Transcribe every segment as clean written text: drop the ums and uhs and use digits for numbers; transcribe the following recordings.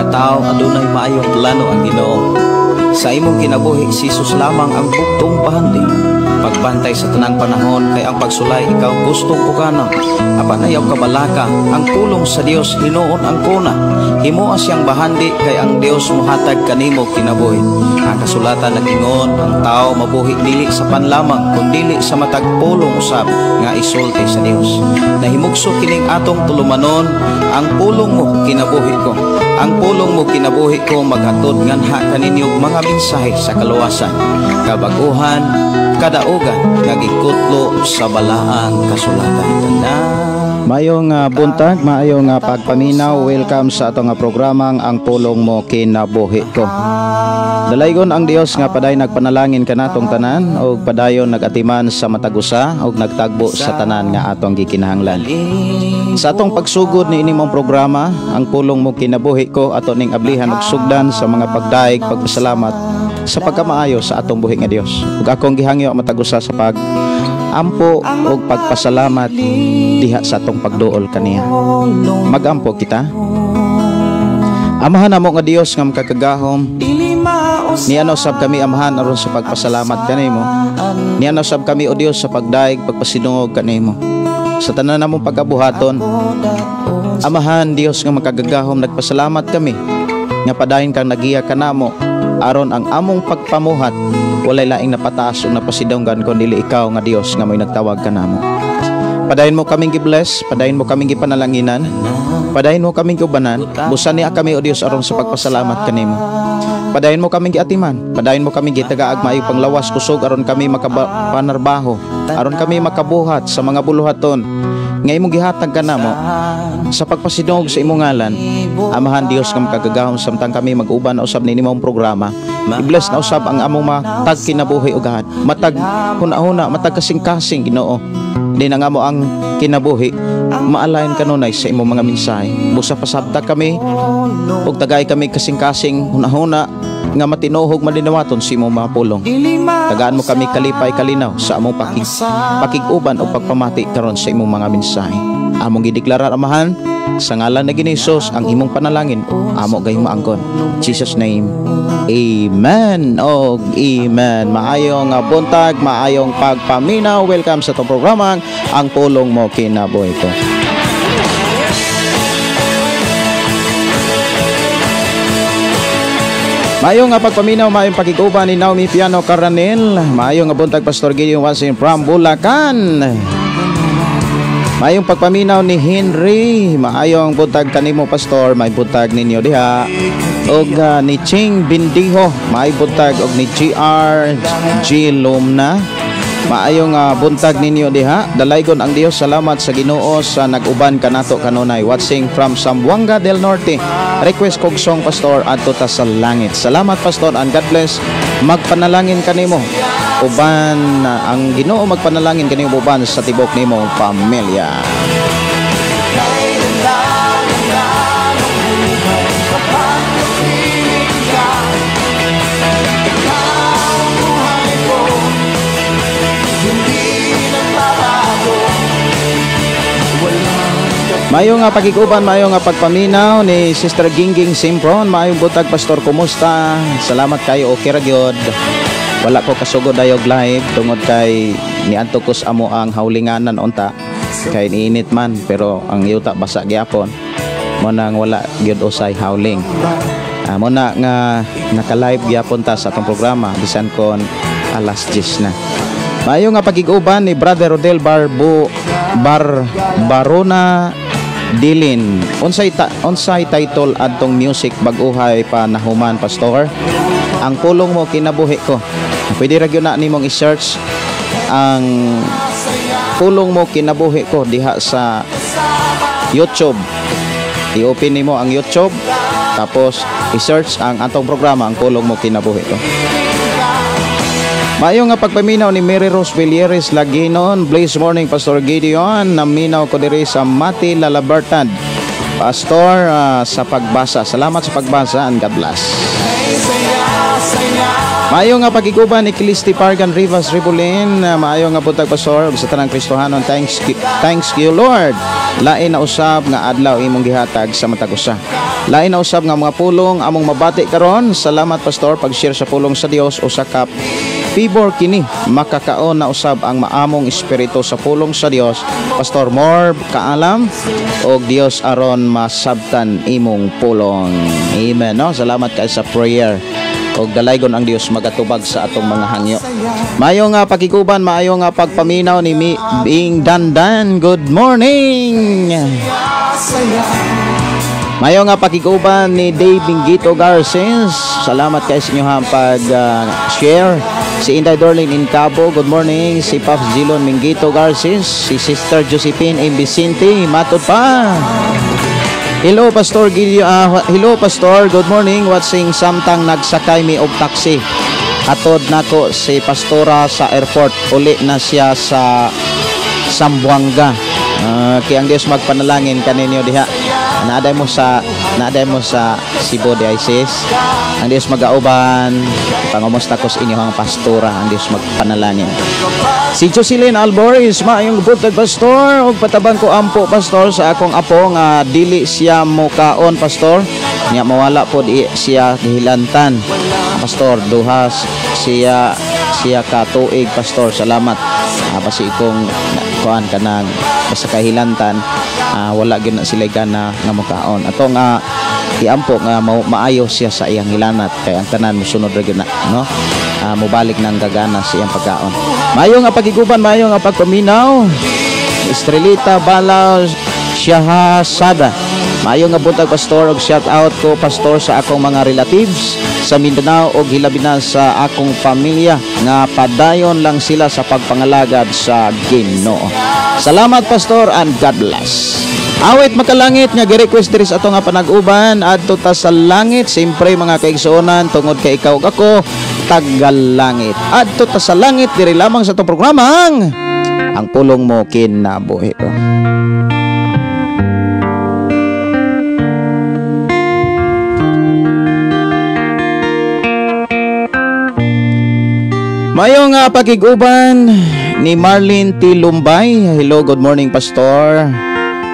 tawo adunay maayong plano ang Ginoo. Sa imong kinabuhi, si Jesus lamang ang bugtong bahandi. Pagbantay sa tanang panahon kay ang pagsulay ikaw gustong pukanon. Apan ayaw kabalaka, ang pulong sa Dios hinuon ang kuna. Himoa siyang bahandi kay ang Dios mohatag kanimo kinabuhi. Ang kasulatan nag-ingon, ang tao mabuhi dili sa panlamang kundili sa matag pulong usab nga isulti sa Dios. Nahimugso kining atong tulumanon, ang pulong mo kinabuhi ko. Ang pulong mo kinabuhi ko maghatod nganha kaninyo mga mensahe sa kaluwasan, kabaguhan, kadaugan nga gikutlo sa balaang kasulatan. Tanan. Maayong buntag, maayong pagpaminaw. Welcome sa atong programang Ang Pulong Mo Kinabuhi Ko. Dalaygon ang Dios nga paday nagpanalangin kanatong tanan og padayon nagatiman sa matag usa og nagtagbo sa tanan nga atong gikinahanglan. Sa atong pagsugod ni ini mong programa, Ang Pulong Mo Kinabuhi Ko, ato ning ablihan og sugdan sa mga pagdaig, pagpasalamat sa pagkamaayo sa atong buhi nga Dios. Ug akong gihangyo matag usa sa pag ampo og pagpasalamat diha sa atong pagduol kaniya. Magampo kita. Amahan namo nga Dios nga makakagahom, niana usab kami, Amahan, aron sa pagpasalamat kanimo. Niana usab kami, o Dios, sa pagdaig, pagpasidungog kanimo. Sa tanan namong pagkabuhaton, Amahan Dios nga makagagahom, nagpasalamat kami nga padayon kang nagiya kanamo aron ang among pagpamuhat walay laing napataas o napasidunggan kun dili ikaw nga Dios nga mo'y nagtawag kanamo. Padayon mo kaming gi-bless, padayon mo kaming gipanalanginan, padayon mo kaming giubanan, busan niya kami, o Dios, aron sa pagpasalamat kanimo. Padayon mo kaming giatiman, padayon mo kaming gitagaag maayo panglawas kusog aron kami makapanarbaho, aron kami makabuhat sa mga buluhaton nga imong gihatag kanamo sa pagpasidungog sa imong ngalan. Amahan Dios nga makagagahom, samtang kami mag-uban na usab niini mong programa, i-bless na usab ang among matag kinabuhi o gahad, matag huna-huna, matag kasing-kasing, Ginoo. Di na nga mo ang kinabuhi maalayan kanunay sa imong mga mensahe. Busa pasabta kami ug tagay kami kasing-kasing huna-huna nga matinuhog malinawaton sa imong mga pulong. Tagaan mo kami kalipay kalinaw sa among pakig-uban o pagpamati karon sa imong mga mensahe. Among gideklarar, Amahan, sa ngalan ni Hesus, ang imong panalangin amo gayong maangkon. Jesus name. Amen. Og amen. Maayong buntag, maayong pagpaminaw. Welcome sa atong programang Ang Pulong Mo Kinabuhi Ko. Maayong pagpaminaw, maayong pakig-uban ni Naomi Piano Caranel. Maayong buntag, Pastor Gideon Watson from Bulacan. Maayong pagpaminaw ni Henry. Maayong buntag kanimo, Pastor. May buntag ninyo diha. Og ni Ching Bindiho. Maayong buntag og ni GR G Lumna. Maayong buntag ninyo diha. Dalaygon ang Dios, salamat sa Ginoo sa nag-uban kanato kanunay. Watching from Zamboanga del Norte. Request kog song, Pastor, adto ta sa langit. Salamat, Pastor, and God bless. Magpanalangin kanimo uban ang Ginoo, magpanalangin kanimo uban sa tibok nimo pamilya. Maayong pagiguban, maayong pagpaminaw ni Sister Gingging Simpron. Maayong buntag, Pastor, kumusta? Salamat kayo, okay ra gyud. Wala ko kasugod ayog live tungod kay niadto ko sa amo ang hawlinganan unta kay niinit man pero ang yuta basa gyapon. Mo nang wala gyud usay hawling. Mo na nga naka-live gyapon ta sa atong programa bisan kon alas 10 na. Maayong nga pagiguban ni Brother Rodel Barbo Bar Barona Dilin. Unsay title adtong music bag-uhay pa nahuman, Pastor? Ang Pulong Mo Kinabuhi Ko. Pwede ra gyud na nimong i-search ang Pulong Mo Kinabuhi Ko diha sa YouTube. I-open nimo ang YouTube tapos i-search ang atong programa Ang Pulong Mo Kinabuhi Ko. Maayong nga pagpaminaw ni Mary Rose Villeres Laginon. Blaze morning, Pastor Gideon. Naminaw ko diri sa Mati Lalabertad. Pastor, sa pagbasa. Salamat sa pagbasa and God bless. Maayo nga pagiguban ni Clisti Pargan Rivas Ribulin. Maayo nga buntag, Pastor, ug sa tanang Kristohanon. Thanks you, Lord. Lain na usab nga adlaw imong gihatag sa matag usa. Lain na usab nga mga pulong among mabati karon. Salamat, Pastor, pag-share sa pulong sa Dios. Usa ka favor kini, makakaon na usab ang maamong espiritu sa pulong sa Dios. Pastor, more kaalam og Dios aron masabtan imong pulong. Amen, no? Salamat kay sa prayer og dalaygon ang Dios magatubag sa atong mga hangyo. Maayo nga pakiguban, maayo nga pagpaminaw ni Bing Dandan. Good morning. Maayo nga pakiguban ni Dave Bingito Garces. Salamat kay sa inyong pag-share. Si Inday Dorlin Incabo, good morning. Si Pap Zilon Mingito Garces, si Sister Josephine M. Vicente, matod pa. Hello, Pastor Gilio, hello, Pastor, good morning. Watching samtang nagsakay mi og taxi. Hatod nako si Pastora sa airport. Uli na siya sa Zamboanga. Kaya ang Dios magpanalangin kaninyo diha. Naaday mo sa Cebu di sis. Ang Dios magauban. Pangumusta ko sa inyong pastora. Ang Dios magpanalangin. Si Jocelyn Alboris, maayong buntag, Pastor, ug patabang ko ampo, Pastor, sa akong apo nga dili siya mokaon, Pastor. Nya mawala pod siya gihilantan. Pastor, duha siya siya ka tuig, Pastor. Salamat. Basi ikong kuan kanang basta kahilantan, wala gyud na sila gana nga mokaon. Ato nga iampo nga maayo siya sa iyang hilanat kay ang tanan mosunod ra gyud na, no? Mobalik nang gagana sa iyang pagkaon. Maayo nga pagiguban, maayo nga pagpaminaw. Estrelita Balaw Shahasada. Maayo nga buntag, Pastor, ug shout out ko, Pastor, sa akong mga relatives sa Mindanao ug hilabi na sa akong pamilya nga padayon lang sila sa pagpangalagad sa Ginoo. Salamat, Pastor, and God bless. Awit makalangit nga gi-request diri sa ato nga panag-uban, adto ta sa langit. Siyempre, mga kaigsuonan, tungod kay ikaw ug ako tagalangit. Adto ta sa langit diri lamang sa atong programang Ang Pulong Mo Kinabuhi Ko. Mayo nga pakiguban ni Marlene T. Lumbay. Hello, good morning, Pastor.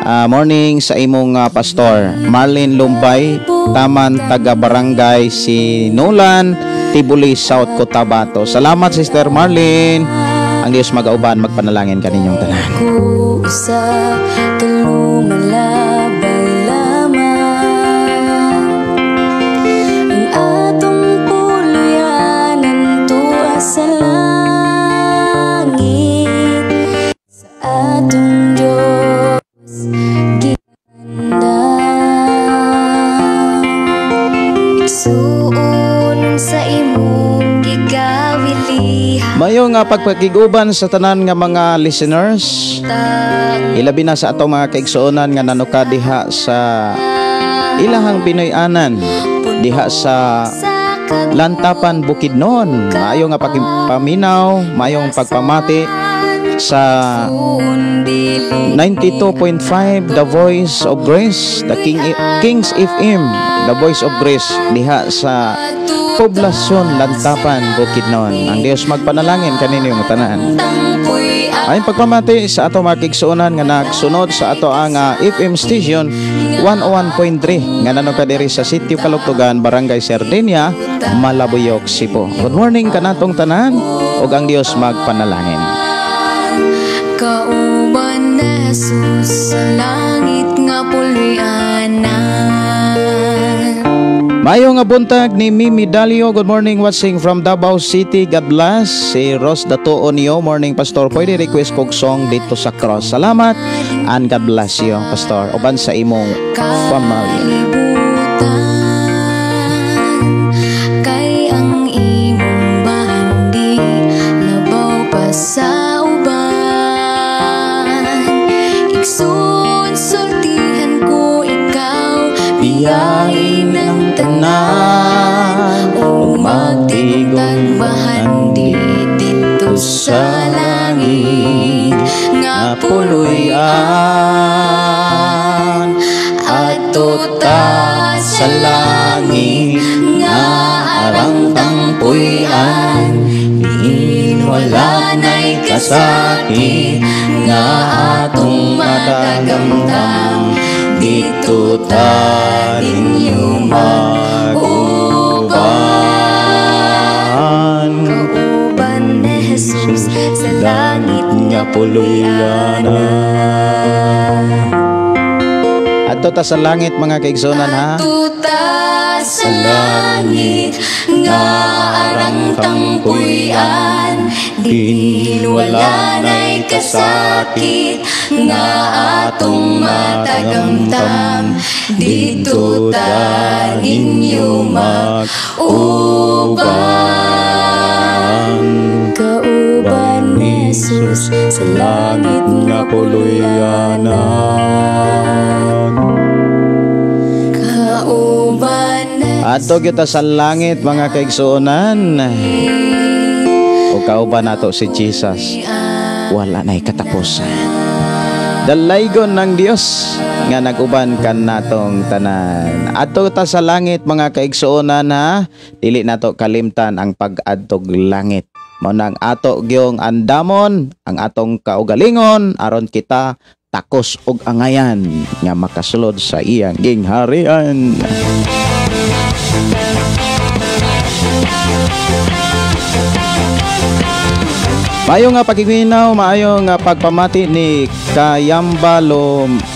Morning sa imong Pastor. Marlene Lumbay, taman taga Barangay Sinulan, Tibuli, South Cotabato. Salamat, Sister Marlene. Ang Dios magauban, magpanalangin kaninyong tanan. Sa kalumalabay lamang ang atong puluyanan tuwa sa langit sa atong Diyos gihanda. Igsuon sa imong gigawilihan. Mayo nga pagpakiguban sa tanan nga mga listeners, ilabi na sa atong mga kaigsuonan nga nanuka diha sa ilahang Pinoy-anan diha sa Lantapan, Bukidnon. Maayo nga paminaw, maayong pagpamati sa 92.5 The Voice of Grace, the Kings FM, The Voice of Grace diha sa Poblasyon Lantapan, Bukidnon. Ang Dios magpanalangin kaninyong tanan. Ay pagpamati sa ato mga kaigsuonan nga nagsunod sa ato ang FM station 101.3 nga nanuka diri sa Sitio Kaluktugan, Barangay Sardinia, Malabuyok, Cebu. Good morning kanatong tanan ug ang Dios magpanalangin. Kauban na Jesus sa langit nga puluyanan. Mayo nga buntag ni Mimi Dalio. Good morning, watching from Davao City. God bless. Si Ros Dato Onio. Morning, Pastor. Pwede request kog song Dito sa Cross. Salamat and God bless you, Pastor. Uban sa imong family. Kalibutan kay ang imong bahandi labaw pa sa uban. Igsoon, sultihan ko ikaw, biyahe ng tanan o magtigong bahandi dito sa langit nga puluyan. Kasakit nga atong matagamtam, didto ta ninyo mag-uban. Kauban ni Jesus sa langit nga puloy-anan. Adto ta sa langit, mga kaigsunan, ha. Adto ta sa langit nga arang tang puy-an, diin wala na'y kasakit nga atong matagamtam, didto ta ninyo mag-uban. Kauban ni Jesus sa langit nga puloy-anan. Kauban ni Adto kita sa langit, mga kaigsuonan. O kauban nato si Jesus. Wala na'y katapusan. Dalaygon ng Dios nga nag-uban kan natong tanan. Adto ta sa langit, mga kaigsuonan, ha. Dili nato kalimtan ang pag-adtog langit. Mao nang ato gyong andamon ang atong kaugalingon aron kita takos og angayan nga makasulod sa iyang gingharian. Maayo nga pakiminaw, maayo nga pagpamati ni Kayamba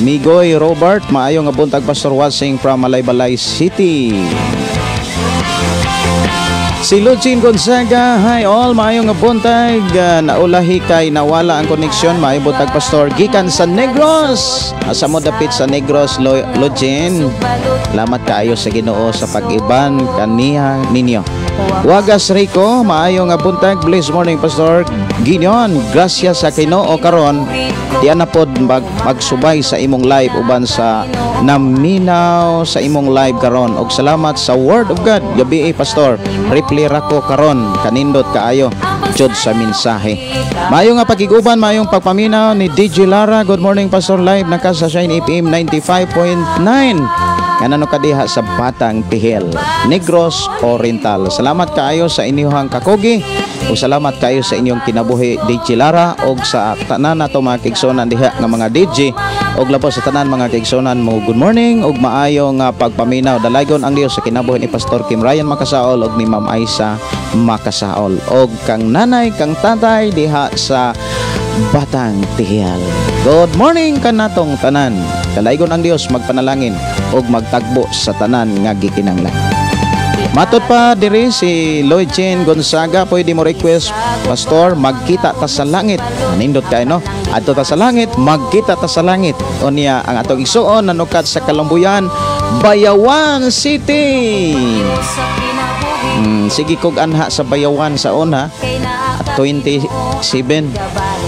Migoy Robert, maayo nga buntag, Pastor Wasing from Malaybalay City. Si Lucin Gonzaga, hi all, maayo nga buntag. Naulahi kay nawala ang koneksyon, maayo buntag, Pastor, gikan sa Negros. Asa mo dapit sa Negros, Lucin? Salamat kaayo sa Ginoo sa pag-iban kaniya ninyo. Wagas Rico, maayo nga buntag, blessed morning, Pastor Gideon. Gracias sa Ginoo karon di na pod magsubay sa imong live uban sa naminaw sa imong live karon, og salamat sa word of God gabi, Pastor. Reply ra ko karon, kanindot kaayo jud sa mensahe. Maayo nga pagkiguban, maayong pagpaminaw ni DJ Lara. Good morning, Pastor, live naka sa Shine FM 95.9. Nganano kadiha sa Batang Tihil, Negros Oriental. Salamat kaayo sa inyong kakugi ug salamat kaayo sa inyong kinabuhi, DJ Lara, ug sa tanan nato mga kaigsuonan diha nga mga DJ ug labaw sa tanan mga kaigsuonan mo, good morning ug maayo nga pagpaminaw. Dalaygon ang Dios sa kinabuhi ni Pastor Kim Ryan Makasaol ug ni Ma'am Aisa Makasaol ug kang nanay kang tatay diha sa Batang Tihil. Good morning kanatong tanan. Dalaygon ang Dios, magpanalangin ug magtagbo sa tanan nga gikinahanglan. Matod pa diri si Lloyd Chen Gonzaga, pwede mo request, Pastor, "Magkita Ta sa Langit." Nindot kay, no? Adto ta sa langit, magkita ta sa langit. Unya ang atong igsuon nanukat sa Kalumbuyan, Bayawan City. Sige kog anha sa Bayawan sa una at 27.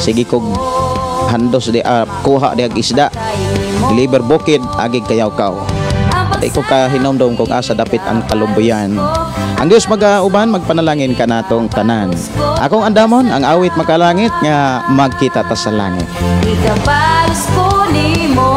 Sige kog handos di kuha di ag isda. Deliver bukid agig kayaw-kaw. Di ko kahinomdom kung asa dapit ang Kalumbuyan. Ang Dios magauban, magpanalangin kanatong tanan. Akong andamon ang awit makalangit nga "Magkita Ta sa Langit." Ikabalos ko nimo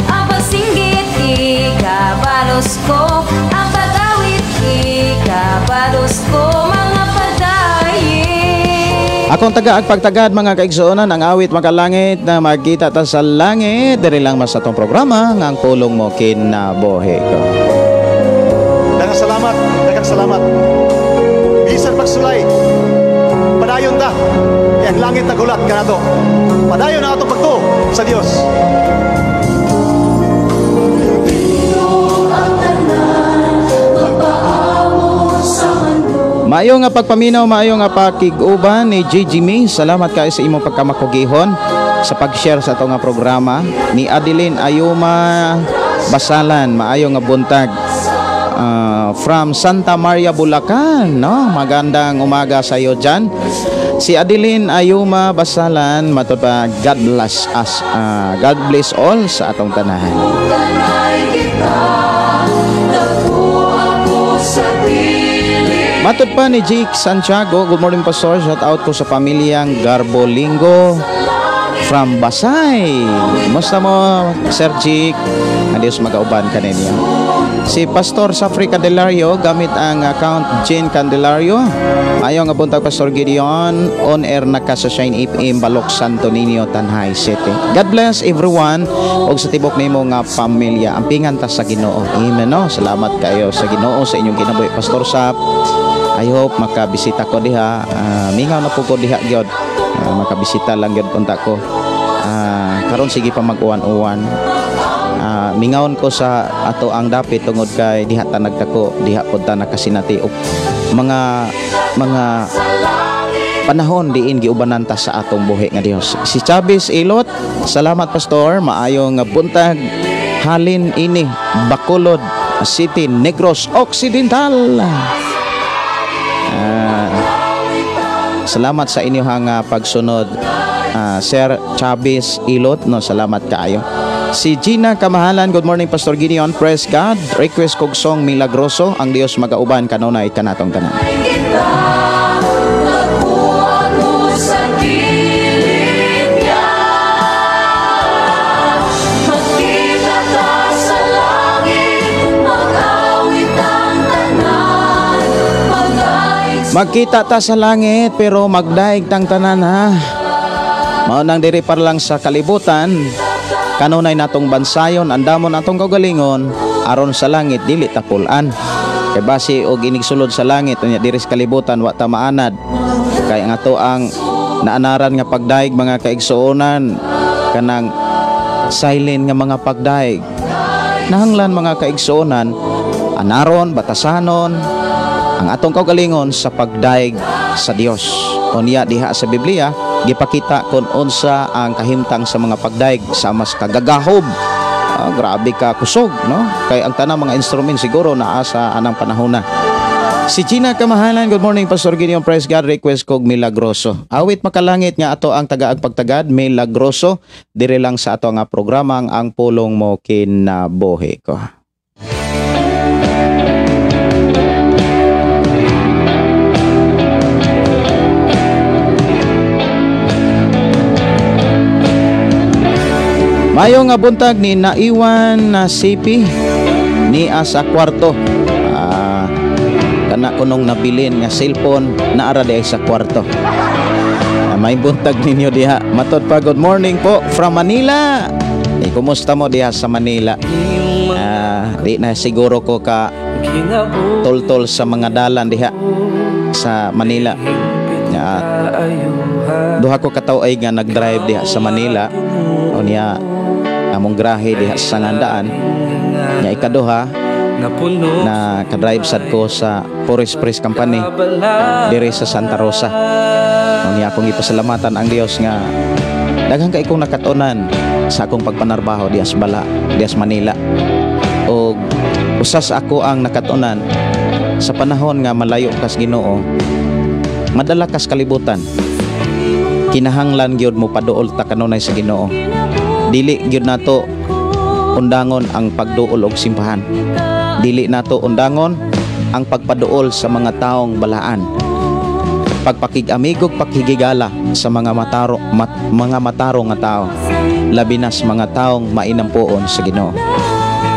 ang pagsinggit, ikabalos ko ang pag-awit, ikabalos ko mga padayin. Akong taga pagtagad, mga kaigsuonan, ang awit makalangit na "Magkita Ta sa Langit" diri lang mas atong programa nga "Ang Pulong Mo Kinabuhi Ko." Daghang salamat, daghang salamat. Bisan pagsulay, padayon ta. Kay ang langit nagulat kanato. Padayon na atong pagtuo sa Dios. Maayo nga pagpaminaw, maayo nga pakig-uban ni Gigi Mi. Salamat kaayo sa imong pagkamakugihon sa pag-share sa ato nga programa. Ni Adeline Ayuma Basalan, maayo nga buntag. From Santa Maria, Bulacan, no? Magandang umaga sa iyo dyan. Si Adeline Ayuma Basalan, matod pa, God bless us. God bless all sa atong tanahan. Matod pa ni Jake Santiago, good morning, Pastor, shout out ko sa pamilyang Garbolingo from Basay. Musta mo, Sir Jake? Ang Diyos magauban ka ninyo. Si Pastor Safri Candelario gamit ang account Jane Candelario. Ayo nga buntag, Pastor Gideon, on air na ka sa Shine FM, Balok, Santo Niño, Tanjay City. God bless everyone og sa tibok nimo nga pamilya. Ampingan ta sa Ginoo. Amen, no. Salamat kayo sa Ginoo sa inyong kinabuhi, Pastor Sap. I hope makabisita ko diha. Mingaw na po ko diha gyud. Makabisita lang gyud punta ko. Karon sige pa mag-uwan-uwan. Mingawon ko sa ato ang dapit tungod kay diha ta nagdako, diha pud ta nakasinati og mga panahon diin giubanan ta sa atong buhi nga Dios. Si Chavez Ilot, salamat Pastor, maayong buntag, halin ini Bacolod City, Negros Occidental. Salamat sa inyong pagsunod, Sir Chavez Ilot, no, salamat kaayo. Si Gina Kamahalan, good morning Pastor Gideon, praise God. Request kog song Milagroso, ang Dios magauban kanunay kanatong tanan. Magkita ta sa langit pero magdaig tang tanan, ha. Mao nang diri par lang sa kalibutan, kanunay natong bansayon, andamon atong kaugalingon aron sa langit dili ta pulan. Kay basi og inigsulod sa langit unya diri sa kalibutan wa ta maanad. Kay ang ato ang naanaran nga pagdaig mga kaigsuonan, kanang silent nga mga pagdaig. Nahanglan mga kaigsuonan, anaron, batasanon ang atong kaugalingon sa pagdaig sa Dios. Unya diha sa Biblia gipakita kon unsa ang kahimtang sa mga pagdaig sa mas kagagahob. Grabe ka kusog, no? Kay ang tanang mga instrument siguro naa sa anang panahona. Si Gina Kamahalan, good morning Pastor Gideon, praise God, request kog Milagroso. Awit makalangit nga ato ang tagaag pagtagad, Milagroso, dire lang sa ato nga programang Ang Pulong Mo Kinabuhi Ko. Mayo nga buntag ni naiwan na CP ni sa kwarto. Kana kunong nabilin nga cellphone naara di sa kwarto. May buntag ninyo diha. Matod pa, good morning po from Manila. Kumusta mo diha sa Manila? Di na siguro ko ka toltol sa mga dalan diha sa Manila. Duha ko kataw ay nga nagdrive diha sa Manila. Unya among grahe diha sa Sangandaan. Nya ikaduha na kadrive sad ko sa Forest Press Company diri sa Santa Rosa. Unya akong ipasalamatan ang Dios nga daghan kay kong nakatunan sa akong pagpanarbaho diha sa Bala, diha sa Manila. Og usas ako ang nakatunan sa panahon nga malayo kas Ginoo, madala kas kalibutan. Kinahanglan gyud mo paduol ta kanunay sa Ginoo. Dili gyud nato undangon ang pagduol og simbahan. Dili nato undangon ang pagpaduol sa mga taong balaan. Pagpakig-amigog, paghigigala sa mga mataro, mga matarong nga tao, labi na sa mga taong mainampuon sa Ginoo.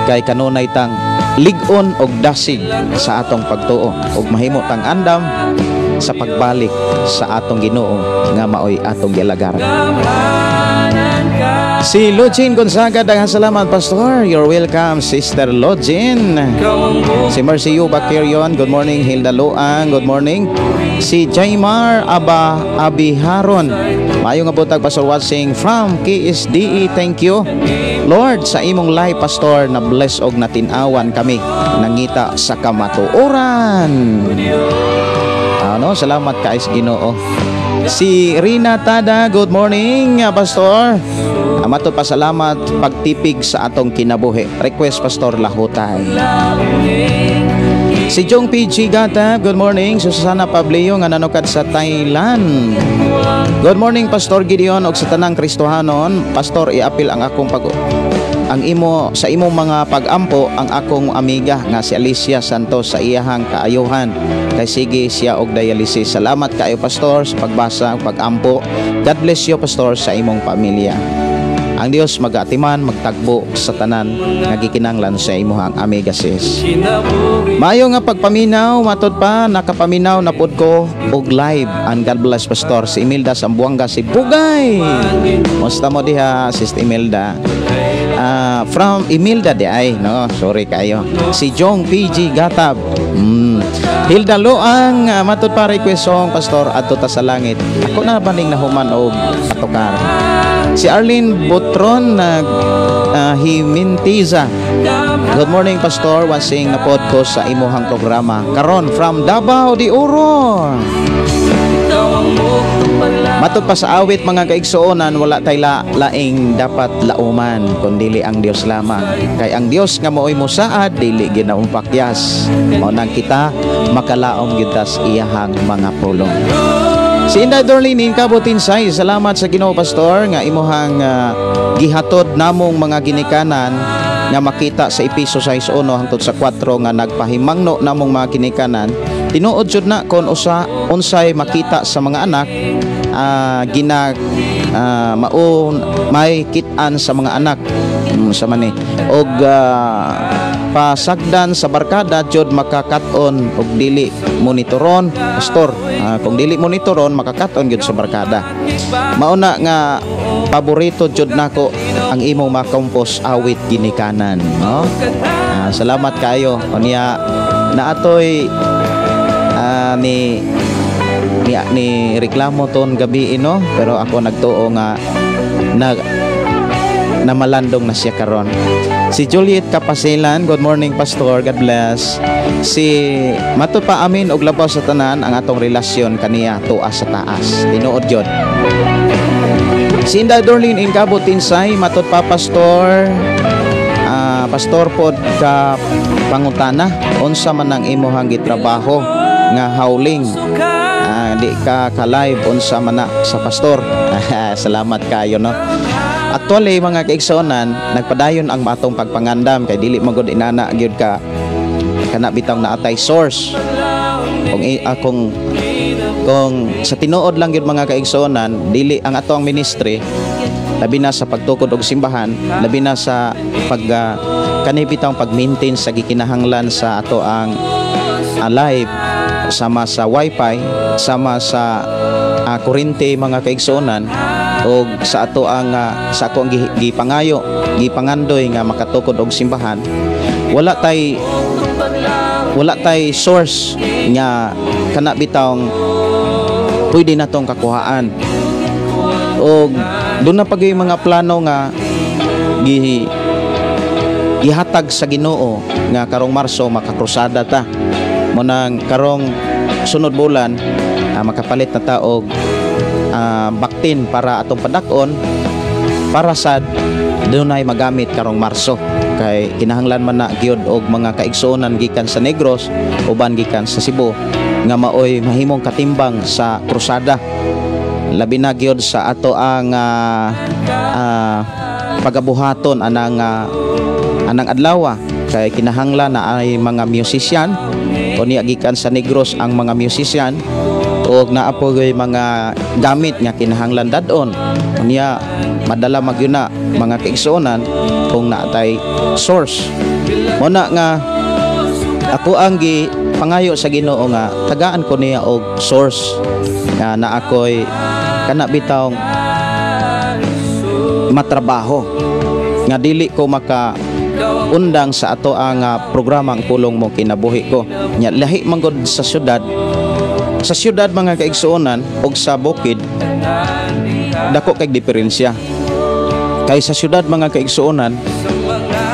Kay kanunay tang lig-on og dasig sa atong pagtuo ug mahimo tang andam sa pagbalik sa atong Ginoo nga maoy atong gialagaran. Si Login Gonzaga, daghang salamat Pastor. You're welcome, Sister Login. Si Mercy Yuba Kerion, good morning. Hilda Luang, good morning. Si Jaymar Aba Abiharon, maayong buntag Pastor, watching from KSDE. Thank you Lord sa imong live, Pastor, na bless og natin-awan kami nangita sa kamatuoran. Ano, salamat kay Ginoo. Si Rina Tada, good morning Pastor. Amato pasalamat pagtipig sa atong kinabuhi. Request Pastor Lahutay. Si Jong PG Gata, good morning. Susana Pablio nga nanukad sa Thailand. Good morning Pastor Gideon og sa tanang Kristohanon. Pastor, iapil ang akong pag ang imo sa imong mga pagampo ang akong amiga nga si Alicia Santos sa iyahang kaayuhan kay sige siya og dialysis. Salamat kaayo Pastor sa pagbasa ug pagampo. God bless you Pastor sa imong pamilya. Ang Dios magaatiman, magtagbo sa tanan nga gikinahanglan sa imuhang amiga, sis. Maayo nga pagpaminaw, matod pa nakapaminaw na pod ko og live, and God bless, Pastor. Si Imelda Sambuanga, si Bugay. Musta mo diha, Sis Imelda? From Imelda di ay, no, sorry kayo. Si Jong PG Gatab. Hilda Loang, matod pa, request song, Pastor, "Adto Ta sa Langit." Ako na baning nahuman og patukar. Si Arlene Butron nag Himintiza. Good morning, Pastor. Watching na pod ko sa imuhang programa karon from Davao de Oro. Matod pa sa awit, mga kaigsuonan, wala tay laing dapat lauman kun dili ang Dios lamang. Kay ang Dios nga maoy mosaad, dili ginaumpakyas. Mao nang kita makalaom gyud ta sa iyahang mga pulong. Si Inday Dorlene Kabutinsay, salamat sa Ginoo, Pastor, nga imuhang gihatod namong mga ginikanan nga makita sa Epeso 6:1 hangtod sa 4 nga nagpahimangno namong mga ginikanan. Tinuod jud na kon usa unsay makita sa mga anak, gina mao may kit-an sa mga anak sa man ni og pasagdan sa barkada jud makakat-on og dili monitoron, Pastor. Kung dili monitoron, makakat-on gyud sa barkada. Mao na nga paborito jud nako ang imong makompos awit ginikanan, no. Salamat kayo. Unya naatoy ni ni ni reklamo ton gabi, no, pero ako nagtuo nga na namalandong na siya karon. Si Juliet Kapasilan, good morning, Pastor, God bless. Si mato pa, amin og labaw sa tanan ang atong relasyon kaniya tuas sa taas. Tinuod jud. Si Inday Dorlene Ingabo Tinsay, matod pa, Pastor, Pastor pod ka pangutana, unsa man ang imuhang gitrabaho nga hauling? Di ka ka-live, unsa man na sa pastor? Salamat kayo, no. Actually, mga kaigsuonan, nagpadayon ang atong pagpangandam kay dili magod inana gyud ka kana bitaw naatay source. Kung sa tinuod lang gyud, mga kaigsuonan, dili ang ato ang ministry, labi na sa pagtukod og simbahan, labi na sa pag kani bitawng pag-maintain sa gikinahanglan sa ato ang live, sama sa wifi, sama sa kuryente, mga kaigsuonan, og sa ato ang sa ako ang gipangayo, gipangandoy nga makatukod og simbahan, wala tay source nga kana bitawng pwede natong kakuhaan. Og doon na pag yung mga plano nga gihatag sa Ginoo nga karong Marso makakrusada ta, mo nang karong sunod bulan makapalit na ta og baktin para atong padak-on para sa dunay magamit karong Marso, kay kinahanglan man na gyud og mga kaigsuonan gikan sa Negros, uban gikan sa Cebu nga maoy mahimong katimbang sa krusada, labi na gyud sa ato ang pagabuhaton anang adlaw, kay kinahanglan na ay mga musician. Unya gikan sa Negros ang mga musician ug naa po gyud mga gamit nga kinahanglan dad-on. Unya madala magyud na, mga kaigsuonan, kung naatay source. Mo na nga ako ang gi pangayo sa Ginoo nga tagaan ko niya og source nga naa ko'y kana bitawng matrabaho nga dili ko maka undang sa ato ang programa Ang Pulong Mo Kinabuhi Ko. Nya lahi man gud sa syudad, mga kaigsuonan, og sa bukid, dako kay diferensya. Kay sa syudad, mga kaigsuonan,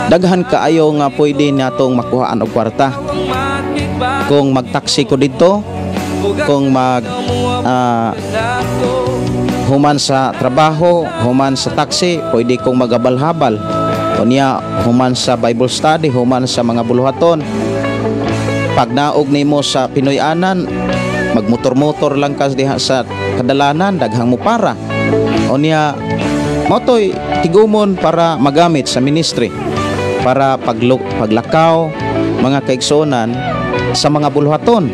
daghan kaayo nga pwede natong makuhaan og kwarta. Kung magtaksi ko dito, kung mag human sa trabaho, human sa taxi, pwede kong magabal-habal. Unya human sa Bible study, human sa mga buluhaton. Pag naog nimo sa Pinoy-anan, magmotor-motor lang ka diha sa kadalanan, daghang mo para. Unya motoy tigumon para magamit sa ministry, para paglakaw, mga kaigsuonan, sa mga buluhaton.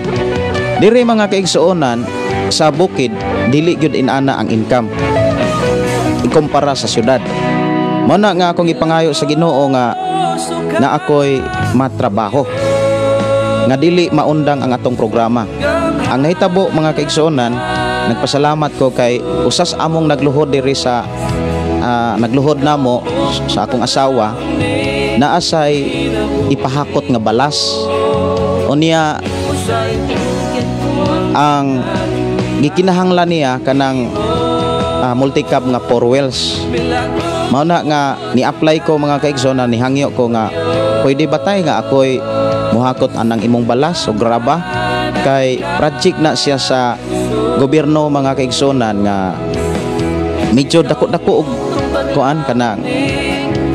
Diri, mga kaigsuonan, sa bukid, dili gyud inana ang income ikumpara sa syudad. Mao na nga akong ipangayo sa Ginoo nga na ako'y matrabaho, nga dili maundang ang atong programa. Ang nahitabo, mga kaigsuonan, nagpasalamat ko kay usas among nagluhod diri sa nagluhod namo sa akong asawa, naa say ipahakot nga balas. Unya ang gikinahanglan niya kanang multicab nga 4 wheels. Mao na nga ni-apply ko, mga kaigsoon, nihangyo ko nga pwede ba tay nga ako'y muhakot anang imong balas o graba, kay project na siya sa gobyerno, mga kaigsuonan, nga medyo dako-dako og kuan, kanang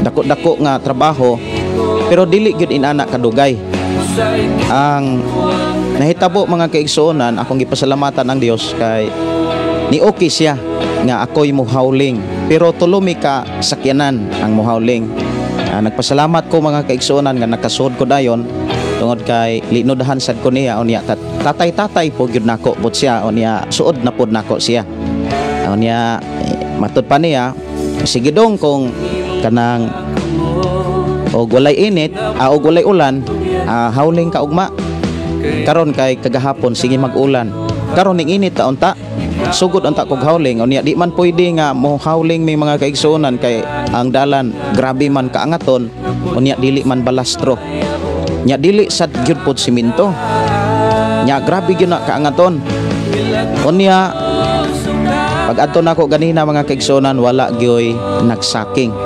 dako-dako nga trabaho, pero dili gyud inana kadugay. Ang nahitabo, mga kaigsuonan, akong gipasalamatan ang Dios kay ni okay siya nga ako'y muhawling, pero tulo mi ka sakyanan ang muhawling. Nagpasalamat ko, mga kaigsuonan, nga nakasuod ko dayon tungod kay linudahan sad ko niya. Unya tatay-tatay po gyud nako pud siya. Unya suod na pud nako siya. Unya matud pa niya, sige dong, kung kanang og walay init, og walay ulan, hawling ka ugma. Karon kay kagahapon sige mag-ulan, karon ning init ta unta, sugod unta kog hawling. Unya di man pwede nga mo hawling may, mga kaigsuonan, kay ang dalan grabe man kaangaton. Unya dili man balastro nya, dili sad gyud pod simento nya, grabe gyud na kaangaton. Unya pag adto nako ganina, mga kaigsuonan, wala gyoy nagsaking.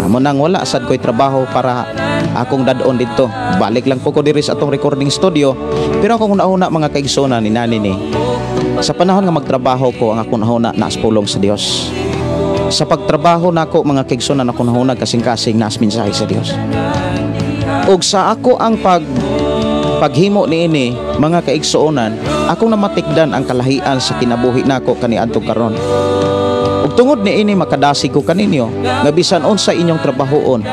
Amo nang wala sad ko'y trabaho para akong dad-on didto. Balik lang po ko diri sa atong recording studio. Pero akong una-una, mga kaigsuonan, ni nani ni sa panahon nga magtrabaho ko, ang akong una naas pulong sa Dios. Sa pagtrabaho nako, mga kaigsuonan, akong una kasing-kasing naas mensahe sa Dios. Ug sa ako ang paghimo niini, mga kaigsuonan, akong namatikdan ang kalahian sa kinabuhi nako kaniadtong karon. Ug tungod niini makadasig ko kaninyo nga bisan unsa inyong trabahoon,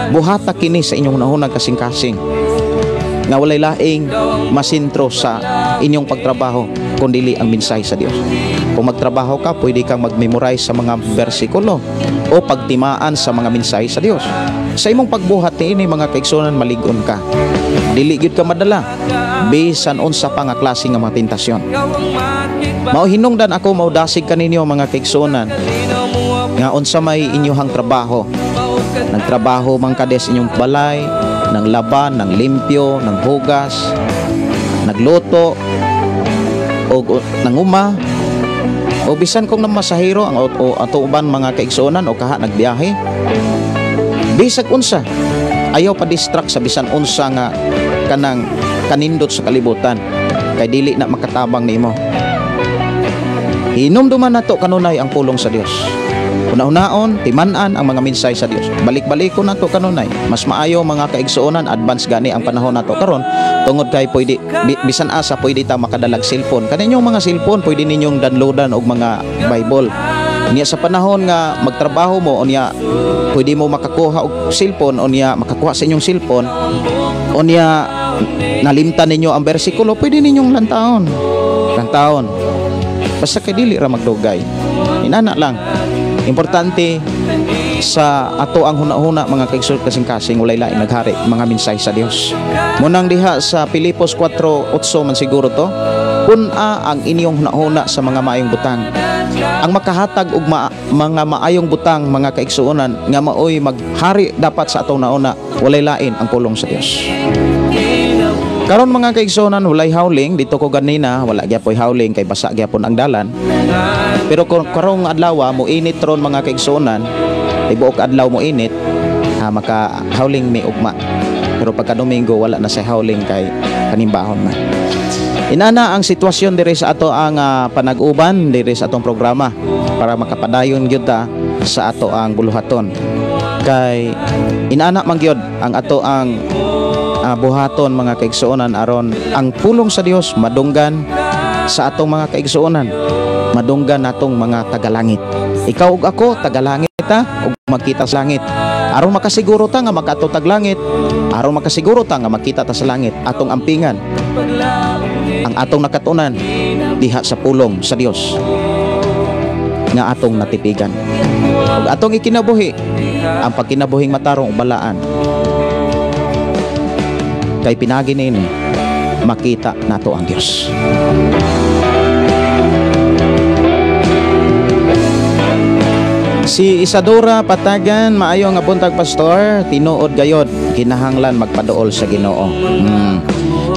buhata kini sa inyong hunahunang kasing-kasing nga walay laing masintro sa inyong pagtrabaho kun dili ang mensahe sa Dios. Kung magtrabaho ka, pwede kang mag-memorize sa mga bersikulo o pagtimaan sa mga mensahe sa Dios. Sa imong pagbuhat niini, mga kaigsuonan, malig-on ka. Dili gyud ka madala bisan unsa pa nga klase nga mga tentasyon. Mao hinungdan ako maudasig kaninyo, mga kaigsuonan, nga unsa may inyuhang trabaho. Nagtrabaho man kades inyong balay, ng laban, ng limpyo, ng hugas, nagluto, o nanguma, o bisan kung namasahero ang o ato uban, mga kaigsuonan, o kaha nagbiyahe. Bisag unsa, ayaw pa distract sa bisan unsa nga kanang kanindot sa kalibutan kay dili na makatabang nimo. Hinumduman nato kanunay ang pulong sa Dios. Una-unaon, timan-an ang mga mensahe sa Dios. Balik-baliko nato kanunay. Mas maayo, mga kaigsuonan, advance gani ang panahon nato karon tungod kay pwede bisan asa pwede ta makadalag cellphone. Kaninyong mga cellphone, pwede ninyong downloadan og mga Bible. Unya sa panahon nga magtrabaho mo, unya pwede mo makakuha og cellphone, unya makakuha sa inyong cellphone, unya nalimtan ninyo ang bersikulo, pwede ninyong lantawon. Lantawon. Basta kay dili ra magdugay. Inana lang. Importante sa ato ang huna-huna, mga kaigsoon, kasing-kasing walay laing naghari mga mensahe sa Dios. Munang diha sa Filipos 4:8 man siguro to, pun-a ang inyong huna-huna sa mga maayong butang. Ang makahatag og mga maayong butang, mga kaigsuonan, nga maoy maghari dapat sa atong nauna, walay lain ang pulong sa Dios. Karon, mga kaigsuonan, walay hawling dito ko ganina, wala gyapoy hawling kay basa gyapon ang dalan. Pero kung karong adlaw mo init ron, mga kaigsuonan, tibuok adlaw mo init, ha, maka hawling mi ugma. Pero pagka Domingo wala na sa hawling kay kanimbahon man. Inana ang sitwasyon diri sa ato ang panag-uban diri sa atong programa para makapadayon gyud ta sa ato ang buluhaton. Kay inana man gyud ang ato ang buhaton, mga kaigsuonan, aron ang pulong sa Dios madunggan sa atong mga kaigsuonan, madunggan natong mga tagalangit. Ikaw ug ako tagalangit ta ug magkita sa langit. Aron makasiguro ta nga makaadto tag langit, aron makasiguro ta nga makita ta sa langit, atong ampingan ang atong nakatunan diha sa pulong sa Dios nga atong natipigan. Ug atong ikinabuhi ang pagkinabuhing matarong balaan, kay pinagi niini makita nato ang Dios. Si Isadora Patagan, maayo nga buntag pastor, tinuod gayod kinahanglan magpaduol sa Ginoo.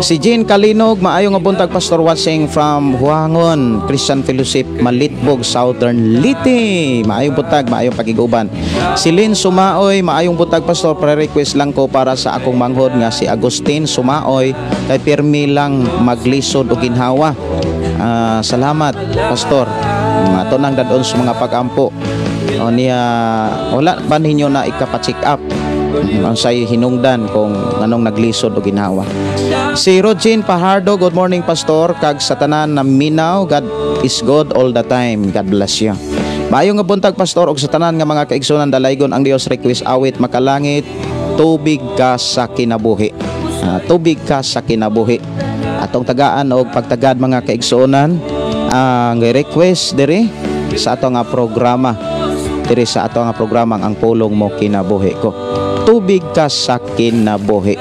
Si Jean Kalinog, maayo nga buntag pastor, watching from Huangon Christian Fellowship, Malitbog, Southern Leyte. Maayong buntag, maayong pagiguban. Si Lynn Sumaoy, maayong buntag pastor, pre-request lang ko para sa akong manghod nga si Agustin Sumaoy kay pirmi lang maglisod og ginhawa. Salamat pastor. Ato nang dadon sa mga pag-ampo. O niya, wala ba ninyo na ikapa-check up ang say hinungdan kung anong naglisod o ginhawa. Si Rogin Pahardo, good morning pastor, kag sa tanan na minaw, God is good all the time. God bless you. Maayo nga buntag pastor og sa tanan nga mga kaigsunan, dalaygon ang Dios, request awit makalangit, tubig ka sa kinabuhi. Tubig ka sa kinabuhi. Atong tagaan og pagtagad mga kaigsuonan ang request diri sa ato nga programa. Diri sa ato nga programa ang pulong mo kinabuhi ko. Tubig ka sa kinabuhi.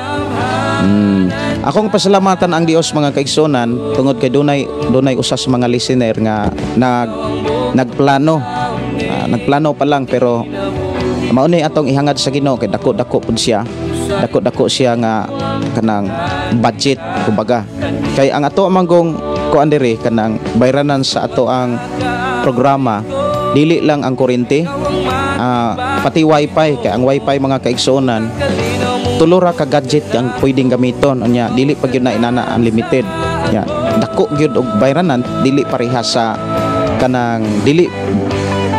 Akong pasalamatan ang Dios mga kaigsunan tungod kay dunay usa sa mga listener nga nagplano. Nagplano pa lang pero mao ni atong ihangad sa Ginoo kay dako-dako pud siya. Dako-dako siya nga kanang budget kumbaga. Kay ang ato manggong kuan diri kanang bayranan sa ato ang programa, dili lang ang kuryente, pati wifi, kay ang wifi mga kaigsuonan tulo ra ka gadget ang pwedeng gamiton, unya dili pa gyud na inana unlimited. Nya dako gyud og bayranan, dili pareha sa kanang dili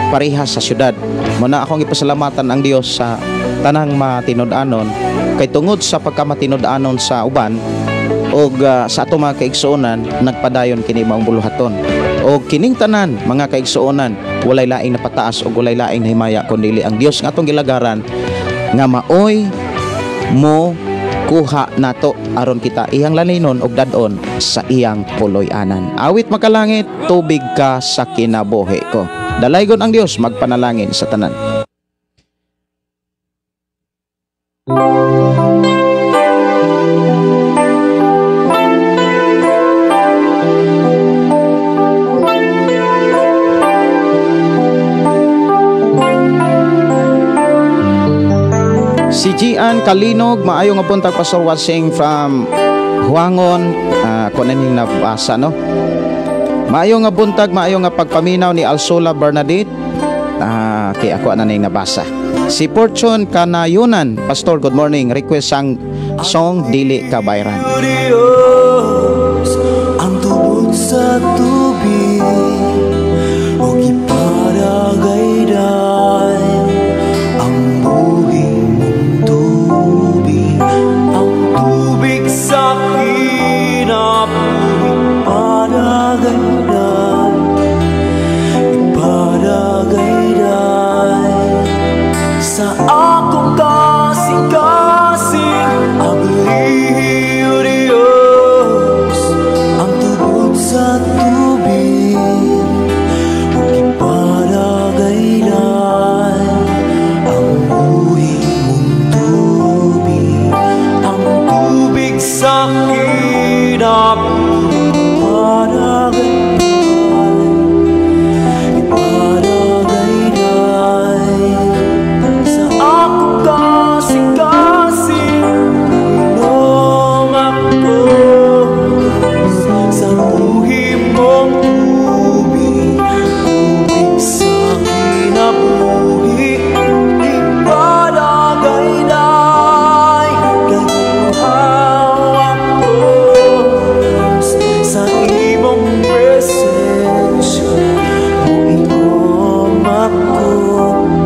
pareha sa syudad. Muna akong ipasalamatan ang Dios sa tanang matinud-anon kay tungod sa pagkamatinud-anon sa uban og sa ato mga kaigsuonan nagpadayon kini maong buluhaton. Og kining tanan mga kaigsuonan walay laing napataas og walay laing nahimaya kundi ang Dios nga atong gilagaran nga maoy mo kuha nato aron kita iyang laninon og dad-on sa iyang puloy-anan. Awit makalangit, tubig ka sa kinabuhi ko. Dalaygon ang Dios, magpanalangin sa tanan. Si Gian Kalinog, maayo nga buntag pastor, watching from Huangon, kung ano yung nabasa, no? Maayo nga buntag, maayo nga pagpaminaw ni Alsola Bernadette, kay ako na ning nabasa. Si Fortune Kanayunan, pastor, good morning, request ang song Dili Kabayran. Ang tubod sa tubig o giparagayday ang buhi mong tubig, ang tubig sa kinabuhi, paragayday, iparagayday sa akong kasing-kasing. Ablihi, O Diyos, ang tubod sa tubig o iparagayday ang buhi mong tubig, ang tubig sa kinabuhi, paragayday, iparagayday sa akong kasing-kasing. Inom ako sa buhi mong tubig, tubig sa kinabuhi, iparagayday, kaguhaw ako sa imong presensya, moinom ako,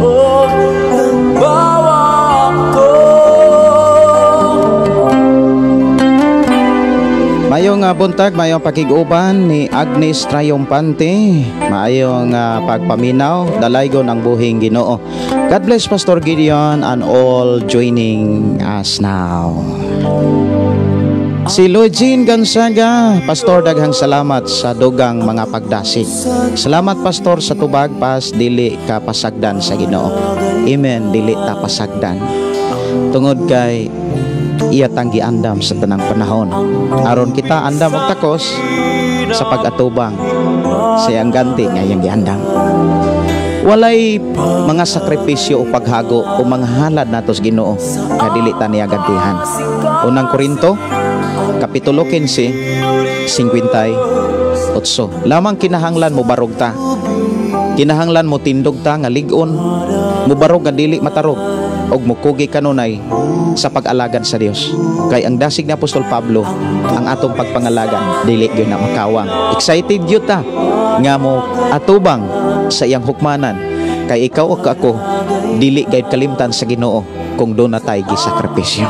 oh, nagbawa ako. Mayong buntag, mayong pakig-uban ni Agnes Triumpante. Maayong pagpaminaw, dalaygon ang buhing Ginoo. God bless Pastor Gideon and all joining us now. Si Lugin Gonzaga, Pastor, daghang salamat sa dugang mga pagdasig. Salamat, Pastor, sa tubag pas dili ka pasagdan sa Ginoo. Amen, dili ta pasagdan. Tungod kay iya tang giandam sa tanang panahon. Aron kita andam og takos sa pag-atubang sa iyang ganti nga iyang giandam. Walay mga sakripisyo o paghago o mga halad nato sa Ginoo nga dili ta niya gantihan. Unang Korinto Kapitulo 15, 58. Lamang kinahanglan mo barog ta. Kinahanglan mo tindog ta nga lig-on, mubarog nga dili matarog og mukugi kanunay sa pag-alagad sa Dios. Kay ang dasig ni Apostol Pablo, ang atong pagpangalagan dili gyud na makawang. Excited gyud ta nga mo atubang sa iyang hukmanan, kay ikaw ug ako dili gayud kalimtan sa Ginoo kung do na tay gisakripisyo.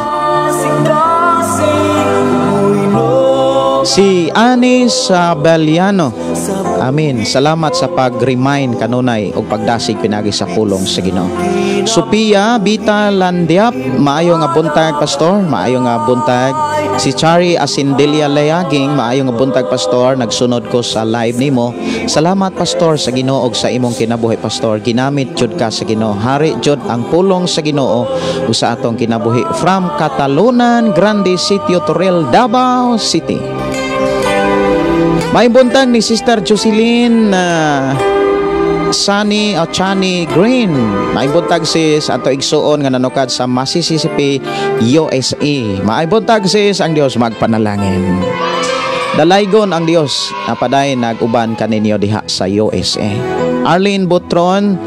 Si Anis Beliano, amin. Salamat sa pag-remind kanunay og pagdasig pinagi sa pulong sa Ginoo. Sophia Bita Landiap, maayo nga buntag, Pastor, maayo nga buntag. Si Chari Asindelia Layaging, maayo nga buntag, Pastor, nagsunod ko sa live nimo. Salamat, Pastor, sa Ginoo og sa imong kinabuhi, Pastor. Ginamit jud ka sa Ginoo. Hari jud ang pulong sa Ginoo ug sa atong kinabuhi. From Catalunan Grande, Sitio Torel, Davao City. May buntag ni Sister Jocelyn Sunny o Chani Green. May buntag sis ato igsuon nga nanukad sa Mississippi, USA. May buntag sis, ang Dios magpanalangin. Dalaygon ang Dios napaday nag-uban kaninyo diha sa USA. Arlene Butron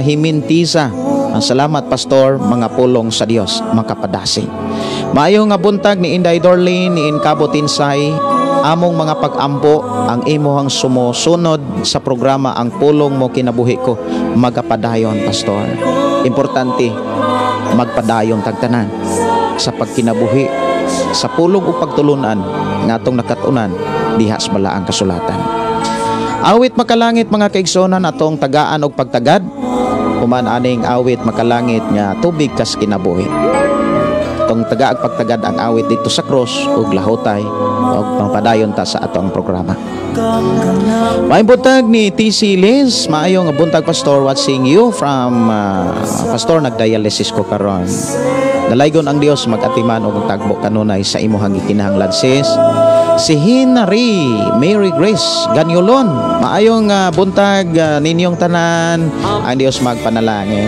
Himintiza, salamat, Pastor, mga pulong sa Dios makapadasig. Maayo nga buntag ni Inday Dorlene ni Inkabo Tinsay. Among mga pag-ampo ang imuhang sumusunod sa programa Ang Pulong Mo Kinabuhi Ko magapadayon, Pastor. Importante magpadayon tagtanan sa pagkinabuhi sa pulong o pagtulunan nga atong nakatunan diha sa balaang kasulatan. Awit Makalangit, mga kaigsuonan, atong tagaan og pagtagad human aning Awit Makalangit nga tubig kas kinabuhi. Tong tagaag pagtagad ang awit dito sa cross ug lahotay ug pangpadayon ta sa atong programa. Maayong buntag ni TC Liz, maayo nga buntag, Pastor, watching you from Pastor, nagdialysis ko karon. Dalaygon ang Dios magatiman og tagbo kanunay sa imuhang gikinahanglan, sis. Si Hinari Mary Grace Ganyolon, maayong buntag ninyong tanan, ang Dios magpanalangin.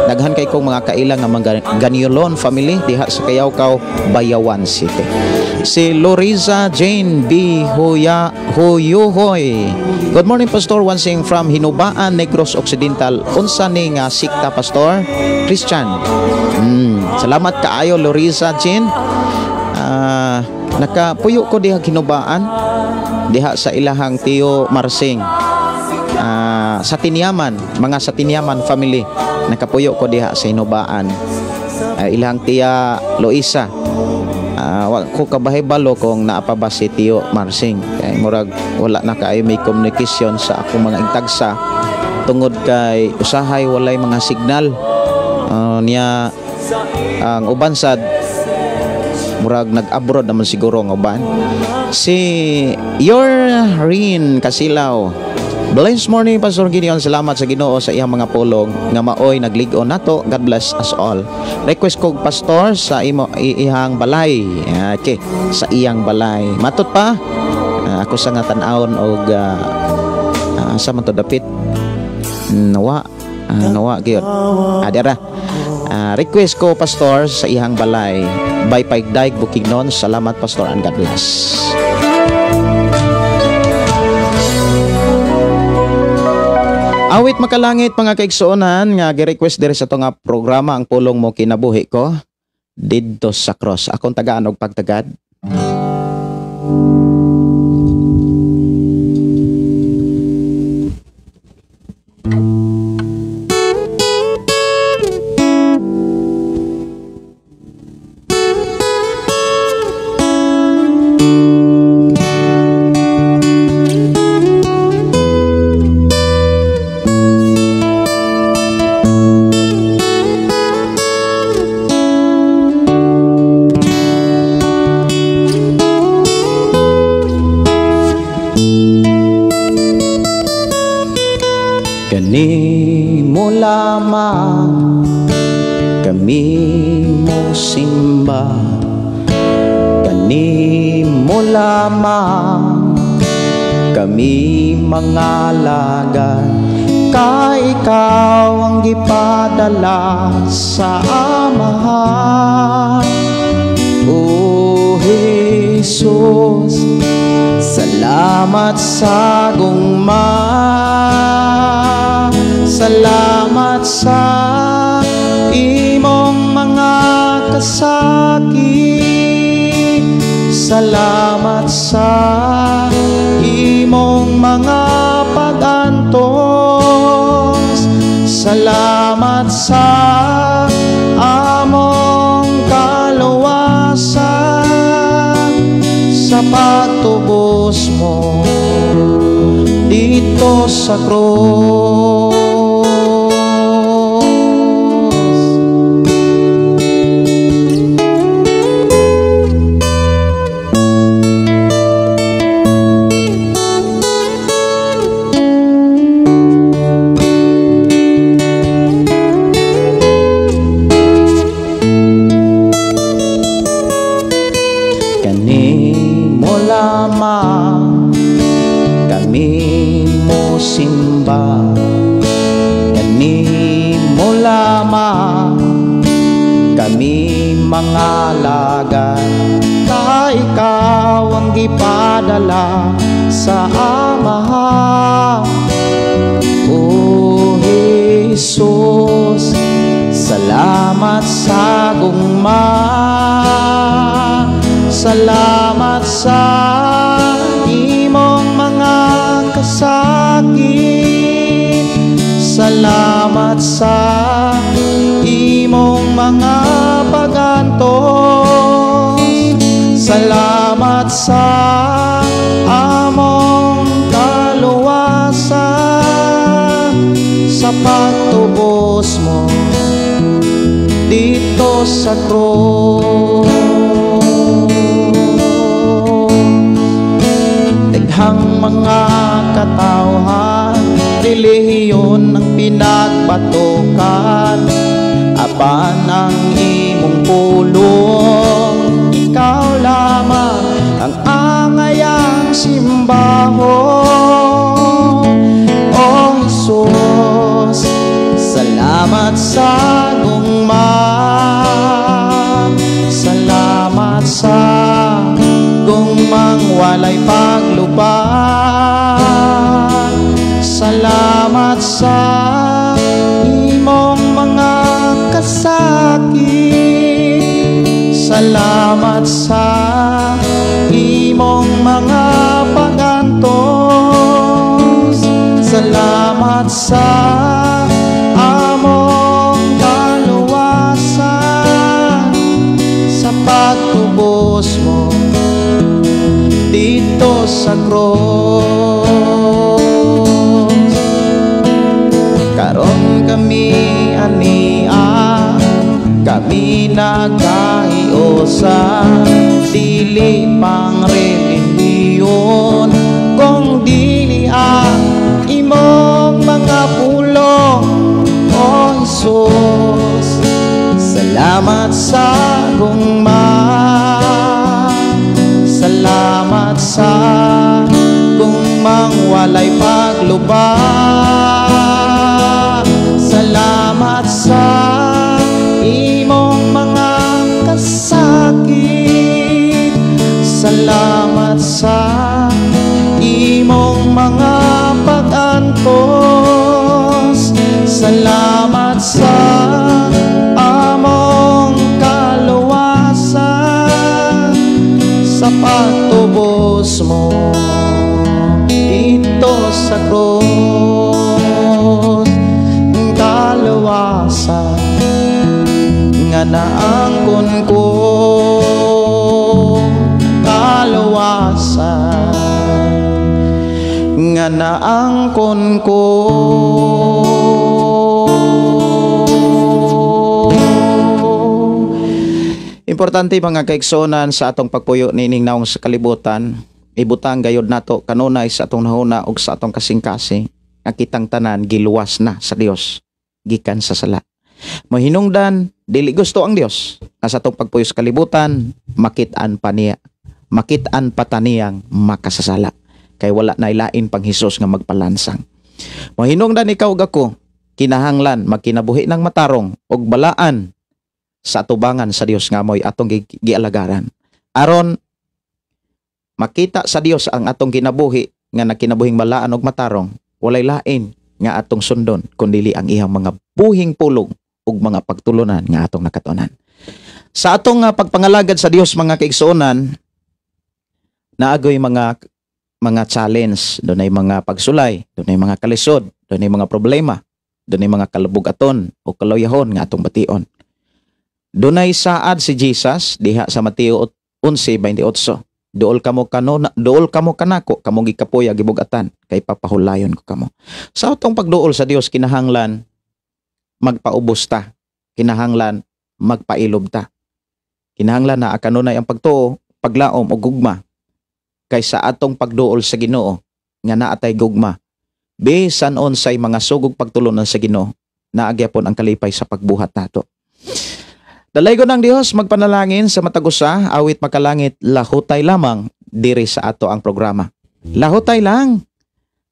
Daghan kay kong mga kailang nga mga Ganyolon family diha sa Kayawkaw, Bayawan City. Si Loriza Jane B. Hoya Hoyohoy. Good morning, Pastor, watching from Hinubaan, Negros Occidental. Unsa ni nga sikta, Pastor? Christian. Salamat kaayo, Loriza Jane. Nakapuyo ko diha Hinubaan, diha sa ilahang Tiyo Marsing. Sa Tinyaman, mga sa Tinyaman family, nakapuyo ko diha sa Hinubaan. Ilang tiya Loisa. Wa ko kabahibalo kung naa pa ba si Tiyo Marsing. Kay murag wala na kaayo may communication sa akong mga igtagsa tungod kay usahay walay mga signal. Niya ang uban sad murag nag-abroad naman siguro ang uban. Si Your Rin Kasilaw. Blessed morning, Pastor Gideon. Salamat sa Ginoo sa iyang mga pulong nga maoy naglig-on nato. God bless us all. Request ko, Pastor, sa imo iyang balay. Okay, sa iyang balay. Matut pa ako sa nga tan-awon og sa man to dapit. Nawa, nawa gyud. Dira. Request ko, Pastor, sa iyang balay. By Paigdaig Bukidnon. Salamat, Pastor, and God bless. Awit Makalangit, mga kaigsuonan, nga gi-request diri sa ato nga programa Ang Pulong Mo Kinabuhi Ko didto sa cross. Akong tagaan og pagtagad. simba, kanimo lamang kami mga lagad, kay ikaw ang gipadala sa Amahan. O Jesus, salamat sa gugma, salamat sa imong mga kasakit, salamat sa imong mga pag-antos, salamat sa among kaluwasan, sa pagtubos mo dito sa krus. Kanimo lamang kami mo simba, kanimo lamang kami mga lagad, kay ikaw ang gipadala sa Amahan. O Jesus, salamat sa gugma, salamat sa imong mga kasakit, salamat sa imong mga pag-antos, salamat sa among kaluwasan, sa pagtubos mo dito sa krus. Daghang mga katawhan, relihiyon ang pinagbatukan, apan ang imong pulong, ikaw lamang ang angayang simbahon. O Jesus, salamat sa gugma, salamat sa gugmang walay paglubat, salamat sa imong mga kasakit, salamat sa imong mga pag-antos, salamat sa among kaluwasan, sa pagtubos mo dito sa krus. Karon kami ania, kami nagkahiusa, dili pang relihiyon, kung dili ang imong mga pulong. O Jesus, salamat sa gugma, salamat sa gugmang walay paglubat, salamat sa imong mga kasakit, salamat sa imong mga pag-antos, salamat sa among kaluwasan, sa pagtubos mo dito sa krus. Kaluwasan nga naangkon ko, kaluwasan nga naangkon ko. Importante mga kaigsuonan sa atong pagpuyo niining naong sa kalibutan, ibutang gayod nato kanunay sa atong nahuna ug sa atong kasing-kasing, ang kitang tanan giluwas na sa Dios gikan sa sala. Mahinungdan dili gusto ang Dios nga sa atong pagpuyo sa kalibutan makit-an pa niya, makit-an pa ta niyang makasasala kay wala na ilain pang Hesus nga magpalansang. Mahinungdan ikaw ug ako kinahanglan magkinabuhi ng matarong ug balaan sa atubangan sa Dios nga mo'y atong gialagaran. Aron makita sa Dios ang atong kinabuhi nga nagkinabuhing balaan ug matarong, walay lain nga atong sundon kundili ang iyang mga buhing pulong ug mga pagtulunan nga atong nakatunan. Sa atong pagpangalagad sa Dios, mga kaigsuonan, naagoy mga challenge, dunay mga pagsulay, dunay mga kalisod, dunay mga problema, dunay mga kalabugaton o kaluyahon nga atong bation. Dunay saad si Jesus diha sa Mateo 11:28. Duol kamo kanuna, duol kamo kanako, kamo gikapoy gibugatan, kay papahulayon ko kamo. Sa atong pagduol sa Dios kinahanglan magpaubos ta, kinahanglan magpailob ta. Kinahanglan na kanunay ang pagtuo, paglaom o gugma. Kay sa atong pagduol sa Ginoo nga naatay gugma, bisan unsay mga sugog pagtulunan sa Ginoo, naagyapon ang kalipay sa pagbuhat nato. Dalaygon ang Dios, magpanalangin sa matag usa, awit makalangit, lahutay lamang diri sa ato ang programa. Lahutay lang.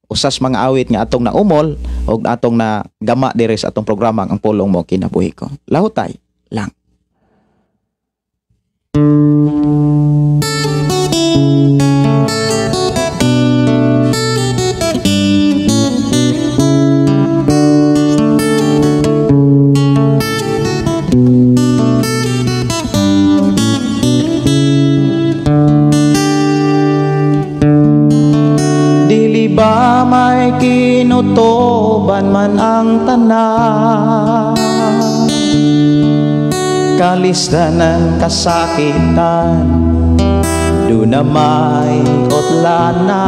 Usas mga awit nga atong naumol og atong nagama diri sa atong programa ang pulong mo kinabuhi ko. Lahutay lang. Dili ba may kinutuban man ang tanan, kalisdanan kasakitan, duna may otlana,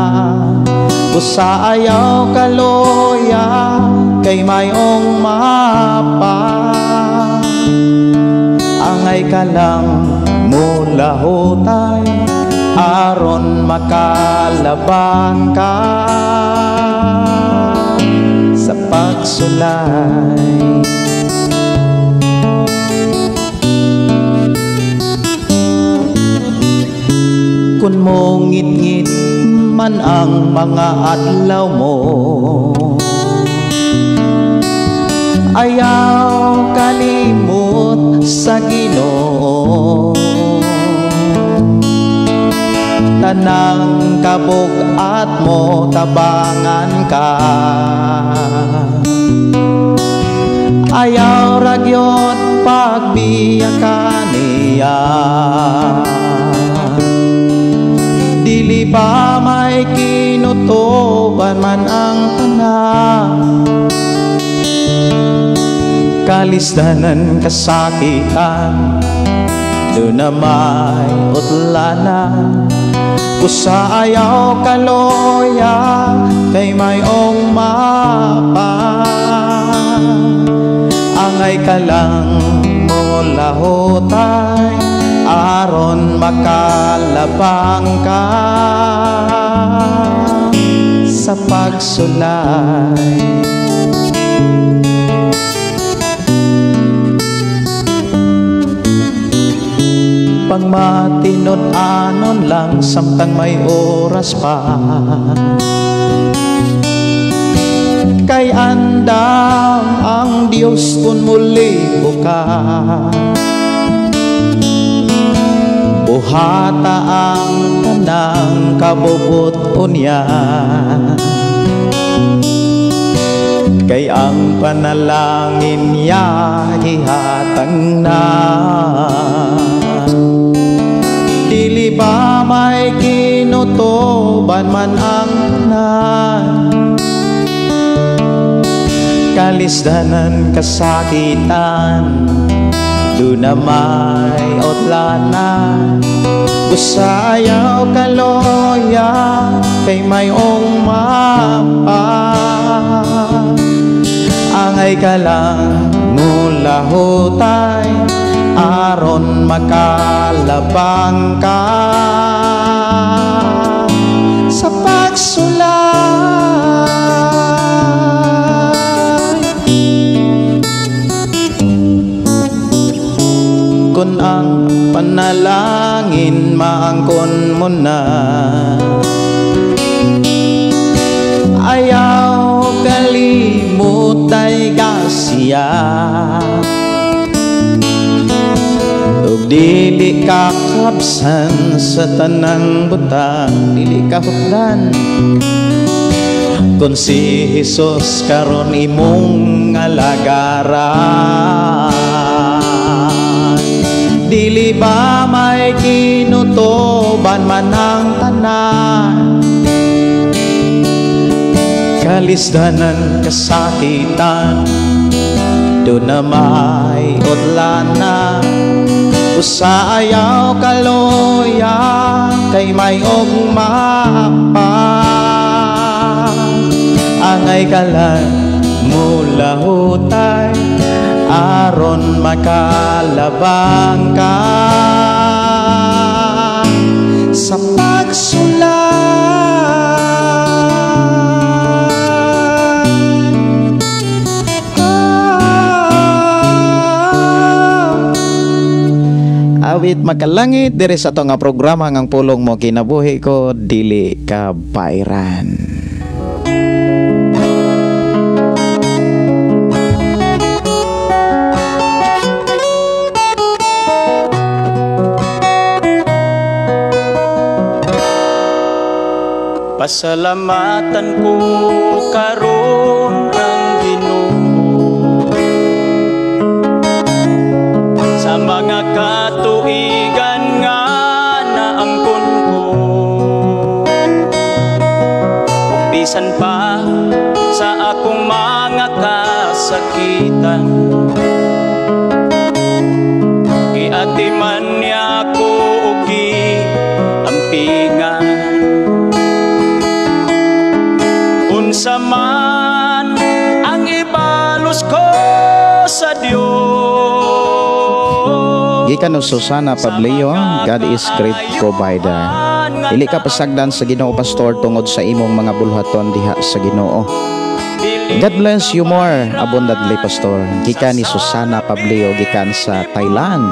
busa ayaw kaloya, kay mayong mapa. Angay ka lang mulahutay, aron makalabang ka sa pagsulay. Kun mongit-ngit man ang mga adlaw mo, ayaw kalimot sa Ginoo. Tanang kabug-at mo tabangan ka, ayaw ragyot pagbiya ka niya. Dili ba may kinutuban man ang tanan, kalisdanan kasakitan, duna may utlana, kusa ayaw kaloya, kay mayong mapa. Angay ka lang mulahutay, aron makalabang ka sa pagsulay. Pangmatinud-anon lang samtang may oras pa, kay andam ang Dios kun mulibo ka. Buhata ang tanang kabubut-on niya, kay ang panalangin niya ihatang na. Dili ba may kinutuban man ang tanan, kalisdanan kasakitan, duna may otlana, busa ayaw kaloya, kay mayong mapa. Angay ka lang mulahutay, aron makalabang ka sa pagsulay. Panalangin maangkon mo na. Ayaw kalimutay ka siya, ug dili ka kabsan sa tanang butang, dili ka hukdan kung si Jesus karon imong alagaran. Dili ba may kinutuban man ang tanan, kalisdanan, kasakitan, do na may udlana. Usa ayaw kaloya kay may ugma pa, angay kalan mulahutay aron makalabang ka sa pagsulay. Awit makalangit diri sa ato nga programa ngang pulong mo kinabuhi ko dili ka bayran. Pasalamatan ko karon ang Ginoo sa mga katuigan nga naangkon ko. Ug bisan pa sa akong mga kasakitan, giatiman niya ako ug giampingan. Unsa man ang ibalos ko sa Dios. Gikan ni Susana Pableo, God is great provider. Dili ka pasagdan sa Ginoo, pastor, tungod sa imong mga bulhaton diha sa Ginoo. God bless you more abundantly, pastor. Gikan ni Susana Pableo, gikan sa Thailand.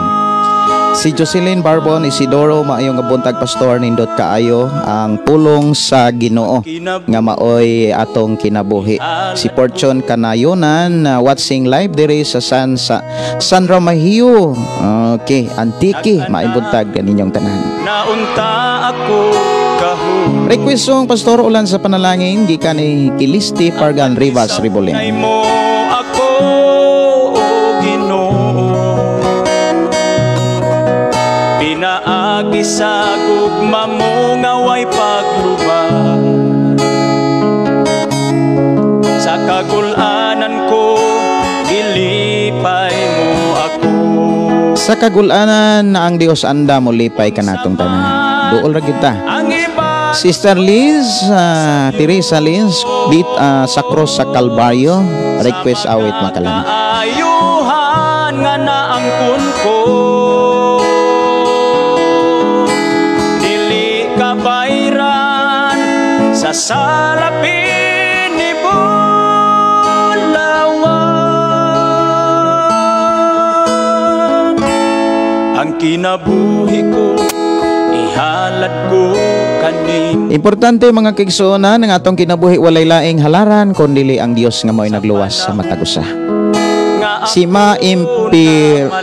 Si Jocelyn Barbon Isidoro, maayong buntag pastor, nindot kaayo ang pulong sa Ginoo nga maoy atong kinabuhi. Si Fortune Kanayonan, watching live diri sa San Ramahio. Okay, Antique, maayong buntag kaninyong tanan. Naunta ako kahulog. Request song pastor ulan sa panalangin gikan ni Kilisti Pargan Rivas Ribolin. Ako, o Ginoo, pinaagi sa gugma mo nga way paglubar. Sa kagulanan ko, gilipay mo ako. Sa kagulanan na ang Dios anda mo lipay kanatong tanan. Duol ra kita. Sister Liz, Teresa Liz, dit sa cross sa Kalbaryo, request awit makalang. Ayuhan nga naangkon ko, dili ka bayran sa salapin ni Bulawan. Ang kinabuhi ko, ihalad ko kanin. Importante mga kaigsuonan, ang atong kinabuhi walay laing halaran kundili ang Dios nga mao'y nagluwas sa matag usa. Si Ma Imperatriz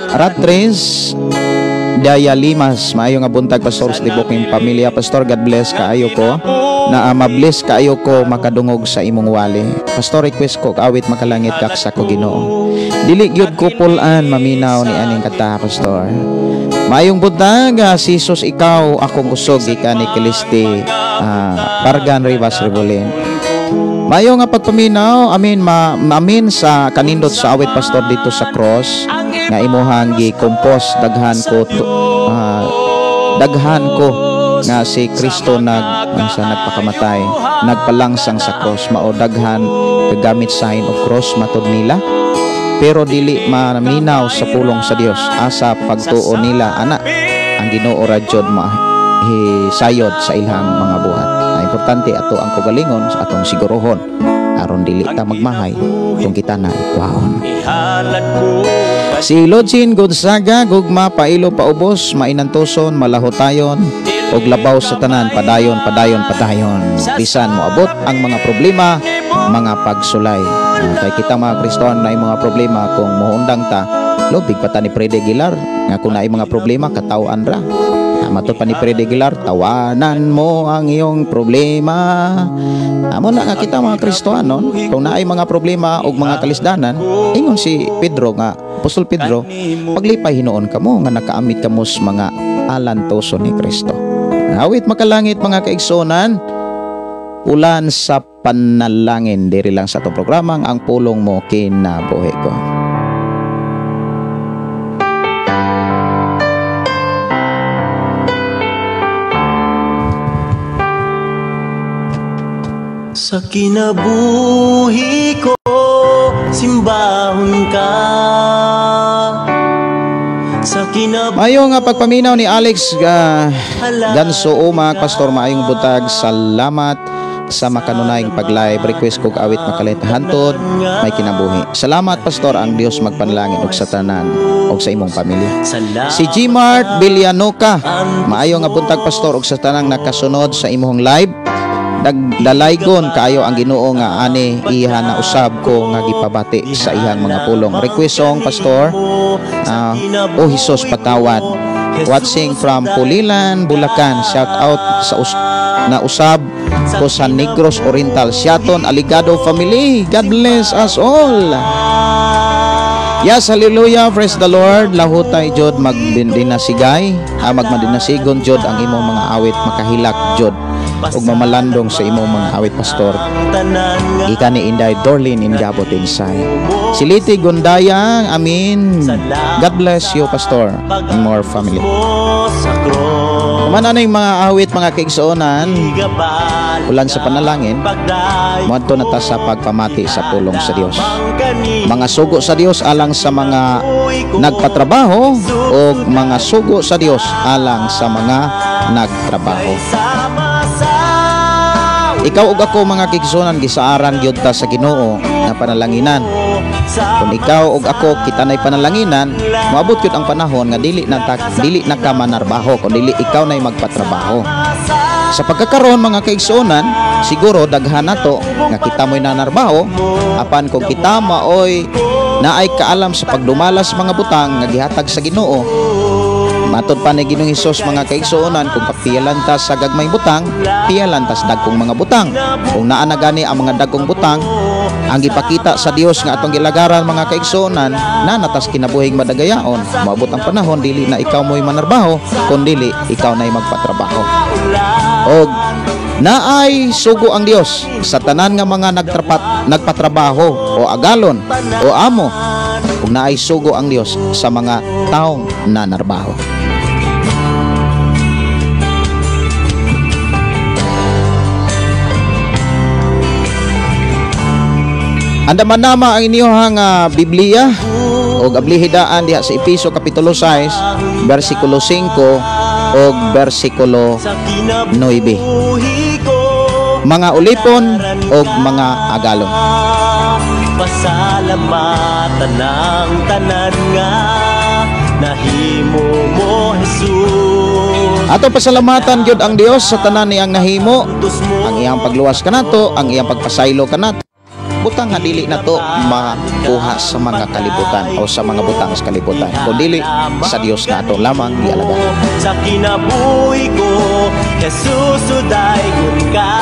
Daya Limas, maayo nga buntag pastor sa tibuok ning pamilya. Pastor, God bless kaayo ko. Na mabless kaayo ko makadungog sa imong wali. Pastor, request ko awit makalangit kak sa ko Ginoo. Dili gyud ko pulan maminaw ni aning kanta, pastor. Maayong buntag, si Jesus ikaw akong kusog, gikan ni Kilisti Pargan Rivas Ribolin. Maayo nga pagpaminaw, amin amin sa kanindot sa awit pastor dito sa cross nga imuhang gi-compose daghan ko daghan ko nga si Kristo nagpakamatay, nagpalangsang sa cross, mao daghan kagamit sign of cross matod nila, pero dili maminaw sa pulong sa Dios asa pagtuo nila ana ang Ginoo ra jud mahisayod sa ilang mga buhat. Importante ato ang kagalingon sa atong sigurohon Aron dili ta magmahay kung kita na ikwaon. Si Lodgin Gonzaga, gugma pailo paubos, mainantuson, malahotayon, og labaw sa tanan, padayon, padayon, padayon. Bisan moabot ang mga problema, mga pagsulay. Kay kita mga Kristohan na mga problema kung moundang ta, lobig pa ta ni Freddy Aguilar nga kung naay mga problema katawan ra. Mato pa ni Freddy Aguilar, tawanan mo ang iyong problema. Amo na nga kita mga Kristohanon, kung naay mga problema og mga kalisdanan, ingon si Pedro nga Apostol Pedro, paglipay hinuon kamo nga nakaamit kamo sa mga alantoso ni Kristo. Awit makalangit mga kaigsuonan, ulan sa panalangin diri lang sa atong programang Ang Pulong Mo Kinabuhi Ko. Sa kinabuhi ko, simbahon ka. Sa kinabuhi. Mayo nga pagpaminaw ni Alex Ganso Uma, Pastor, maayong buntag. Salamat sa makanunayng pag-live. Request kog awit makalit hantod may kinabuhi. Salamat Pastor, ang Dios magpanalangin og sa tanan og sa imong pamilya. Si Gmart Villanoca, maayo nga buntag Pastor og sa tanang nakasunod sa imong live. Nagdalaygon kaayo ang Ginoo nga ani iha na usab ko nga gipabati sa iyang mga pulong. Request song Pastor, O Jesus patawad. Watching from Pulilan, Bulacan. Shout out sa na usab ko sa Negros Oriental, Siaton Aligado family. God bless us all. Yes, hallelujah, praise the Lord. Lahutay jud magbindinasigay, magmadinasigon jud ang imong mga awit, makahilak jud ug mamalandong sa imong mga awit Pastor. Gikan ni Inday Dorlin Ingabot Insay. Siliti Gundayang, amin. God bless you Pastor and more family. Kuman ano yung mga awit mga kaigsuonan, ulan sa panalangin, moadto na ta sa pagpamati sa pulong sa Dios. Mga sugo sa Dios alang sa mga nagpatrabaho o mga sugo sa Dios alang sa mga nagtrabaho. Ikaw ug ako mga kaigsuonan, gisaaran gyud ta sa Ginoo nga panalanginan. Kung ikaw ug ako kita nay panalanginan, moabot gyud ang panahon nga dili na ka manarbaho, kun dili ikaw nay magpatrabaho. Sa pagkakaroon mga kaigsuonan, siguro daghan nato nga kita mo'y nanarbaho, apan kung kita maoy naay kaalam sa pagdumalas mga butang nga gihatag sa Ginoo. Matod pa ni Ginoong Hesus mga kaigsuonan, kung kapiyalan ta sa gagmay butang, piyalan ta sa dagkong mga butang. Kung naa na gani ang mga dagkong butang, ang gipakita sa Dios nga atong gilagaran mga kaigsuonan, nanatas kinabuhing madagayaon. Moabot ang panahon dili na ikaw mo'y manarbaho, kun dili ikaw na'y magpatrabaho. Og naay sugo ang Dios sa tanan nga mga nagpatrabaho o agalon o amo, ug naay sugo ang Dios sa mga taong nanarbaho. Andaman nama ang inyong Biblia og ablihidaan diha sa Epeso kapitulo 6 bersikulo 5 og bersikulo 9. Mga ulipon og mga agalon. Pasalamatan ang tanan nga nahimo mo Jesus. Ato pasalamatan gyud ang Dios sa tanan niyang nahimo, ang iyang pagluwas kanato, ang iyang pagpasaylo kanato. Butang nga dili na to makuha sa mga kalibutan o sa mga butang sa kalibutan, kun dili sa Dios na ato lamang gialagahan. Sa kinabuhi ko, Jesus daygon ka,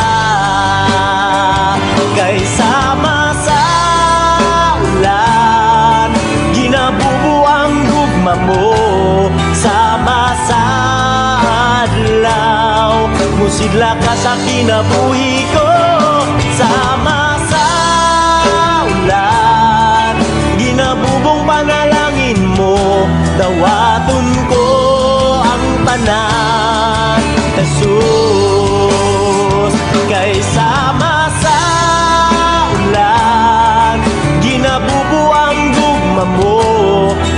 kay sama sa ulan, ginabubo ang gugma mo, sama sa adlaw, musidla ka sa kinabuhi ko, sama sa ulan, ginabubong panalangin mo, dawaton ko ang tanan, Jesus, kay sama sa ulan, ginabubo ang gugma mo,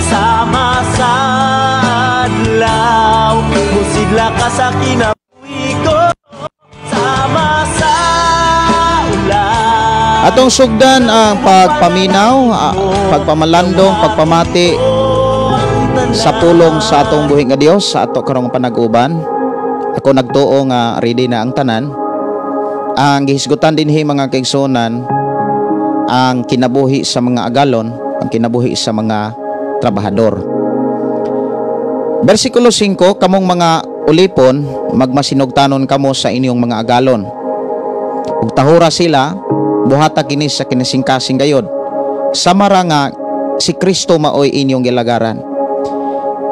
sama sa adlaw, musidla ka sa kinabuhi ko, sama sa ulan. Atong sugdan ang pagpaminaw, pagpamalandong, pagpamati sa pulong sa atong buhi nga Dios sa ato karong panag-uban. Ako nagtuo nga ready na ang tanan. Ang gihisgutan dinhi, mga kaigsuonan, ang kinabuhi sa mga agalon, ang kinabuhi sa mga trabahador. Bersikulo 5, "Kamong mga ulipon, magmasinugtanon kamo sa inyong mga agalon. Ug tahura sila, buhata kini sa kinasingkasing gayod. Samara nga si Kristo maoy inyong gilagaran.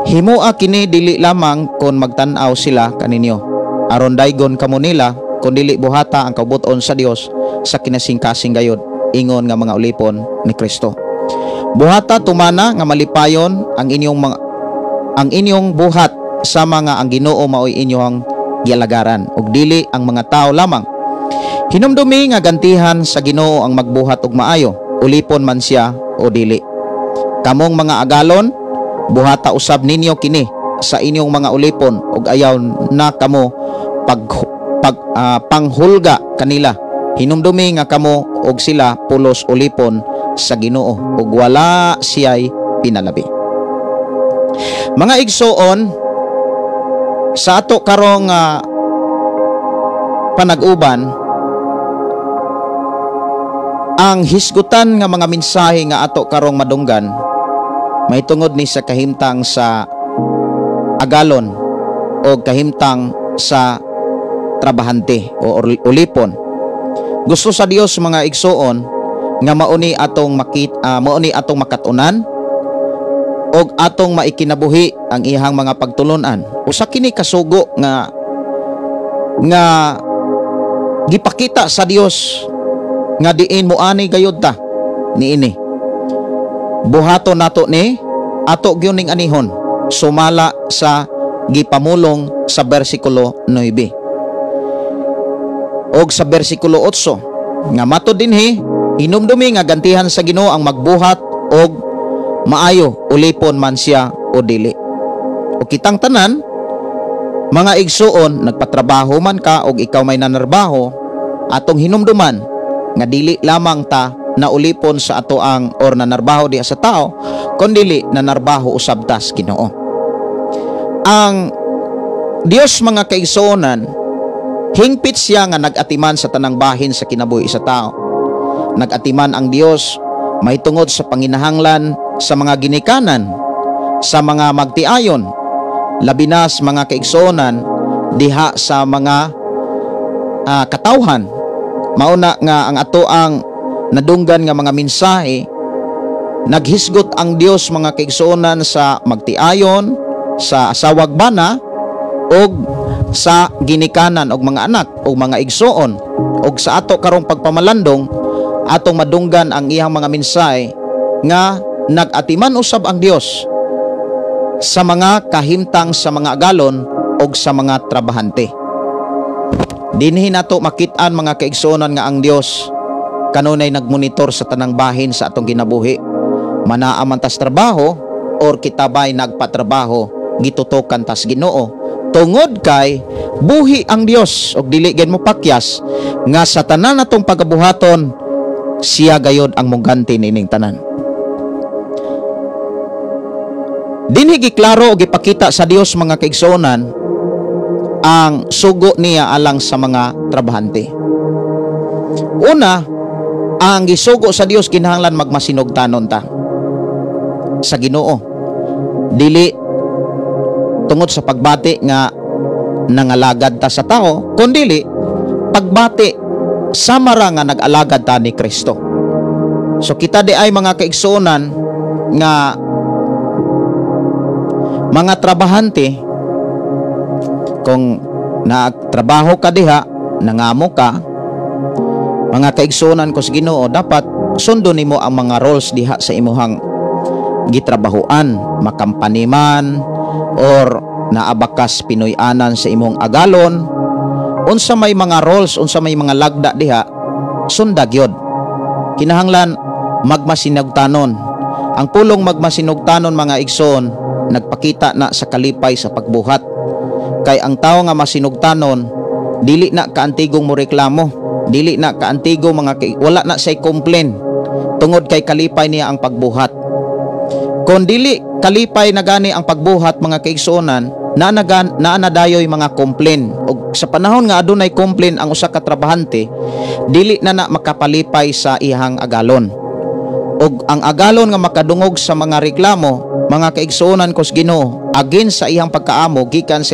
Himoa kini dili lamang kon magtan-aw sila kaninyo, aron daygon kamo nila, kun dili buhata ang kabut-on sa Dios sa kinasingkasing gayod, ingon nga mga ulipon ni Kristo. Buhata tumana nga malipayon ang inyong buhat sama nga ang Ginoo maoy inyong gialagaran ug dili ang mga tao lamang. Hinumdumi nga gantihan sa Ginoo ang magbuhat og maayo, ulipon man siya o dili. Kamong mga agalon, buhata usab ninyo kini sa inyong mga ulipon ug ayaw na kamo pag, pag panghulga kanila. Hinumdumi nga kamo og sila pulos ulipon sa Ginoo ug wala siya'y pinalabi." Mga igsoon, sa ato karong panag-uban, ang hisgutan nga mga mensahe nga ato karong madunggan mahitungod ni sa kahimtang sa agalon o kahimtang sa trabahante o ulipon. Gusto sa Dios, mga igsoon, nga mauni atong makatunan og atong maikinabuhi ang iyang mga pagtulunan. Usa kini kasugo nga nga gipakita sa Dios nga diin mo ani gayud ta niini. Buhaton nato ni, ato gyud ning anihon sumala sa gipamulong sa bersikulo 9 og sa bersikulo 8 nga matod dinhi, "Hinumdumi nga gantihan sa Ginoo ang magbuhat og maayo, ulipon man siya o dili." O kitang tanan, mga igsuon, nagpatrabaho man ka og ikaw may nanarbaho, atong hinumduman nga dili lamang ta na ulipon sa ato ang or nanarbaho diha sa tao, kundili nanarbaho usab tas Ginoo. Ang Dios, mga kaigsuonan, hingpit siya nga nag-atiman sa tanang bahin sa kinabuhi sa tao. Nag-atiman ang Dios mahitungod sa panginahanglan sa mga ginikanan, sa mga magtiayon, labi na sa mga kaigsuonan diha sa mga katawhan. Mauna nga ang ato ang nadunggan nga mga mensahe, naghisgot ang Dios, mga kaigsuonan, sa magtiayon, sa asawag bana og sa ginikanan og mga anak og mga igsuon. Og sa ato karong pagpamalandong, atong madunggan ang iyang mga mensahe nga nag-atiman usab ang Dios sa mga kahimtang sa mga agalon og sa mga trabahante. Dinhi nato makit-an, mga kaigsuonan, nga ang Dios kanunay nagmonitor sa tanang bahin sa atong kinabuhi. Manaa man tas trabaho or kita bay nagpatrabaho, gitutokan tas Ginoo. Tungod kay buhi ang Dios og dili gyud mo pakyas nga sa tanan natong pagabuhaton, siya gayod ang muganti nining tanan. Dinhi giklaro o gipakita sa Dios, mga kaigsuonan, ang sugo niya alang sa mga trabahante. Una, ang gisugo sa Dios, kinahanglan magmasinugtanon ta sa Ginoo. Dili tungod sa pagbati nga nangalagad ta sa tao, kundili pagbati sama ra nga nag-alagad ta ni Kristo. So kita di ay, mga kaigsuonan, nga mga trabahante, kung nagtrabaho ka diha, nangamo ka, mga kaigsuonan ko sa Ginoo, dapat sundon nimo ang mga roles diha sa imuhang gitrabahoan, makampany man or naabakas Pinoy-anan sa imong agalon, unsa may mga roles, unsa may mga lagda diha, sunda gyud. Kinahanglan magmasinugtanon. Ang pulong magmasinugtanon, mga igsoon, nagpakita na sa kalipay sa pagbuhat. Kay ang tao nga masinugtanon, dili na kaantigong mo reklamo, Dili na kaantigo mga kay, wala na say complain tungod kay kalipay niya ang pagbuhat. Kung dili kalipay na gani ang pagbuhat, mga kaigsuonan, naa na dayoy mga complain. Og sa panahon nga adunay complain ang usa ka trabahante, dili na na makapalipay sa iyang agalon. Og ang agalon nga makadungog sa mga reklamo, mga kaigsuonan kos Ginoo, against sa iyang pagkaamo gikan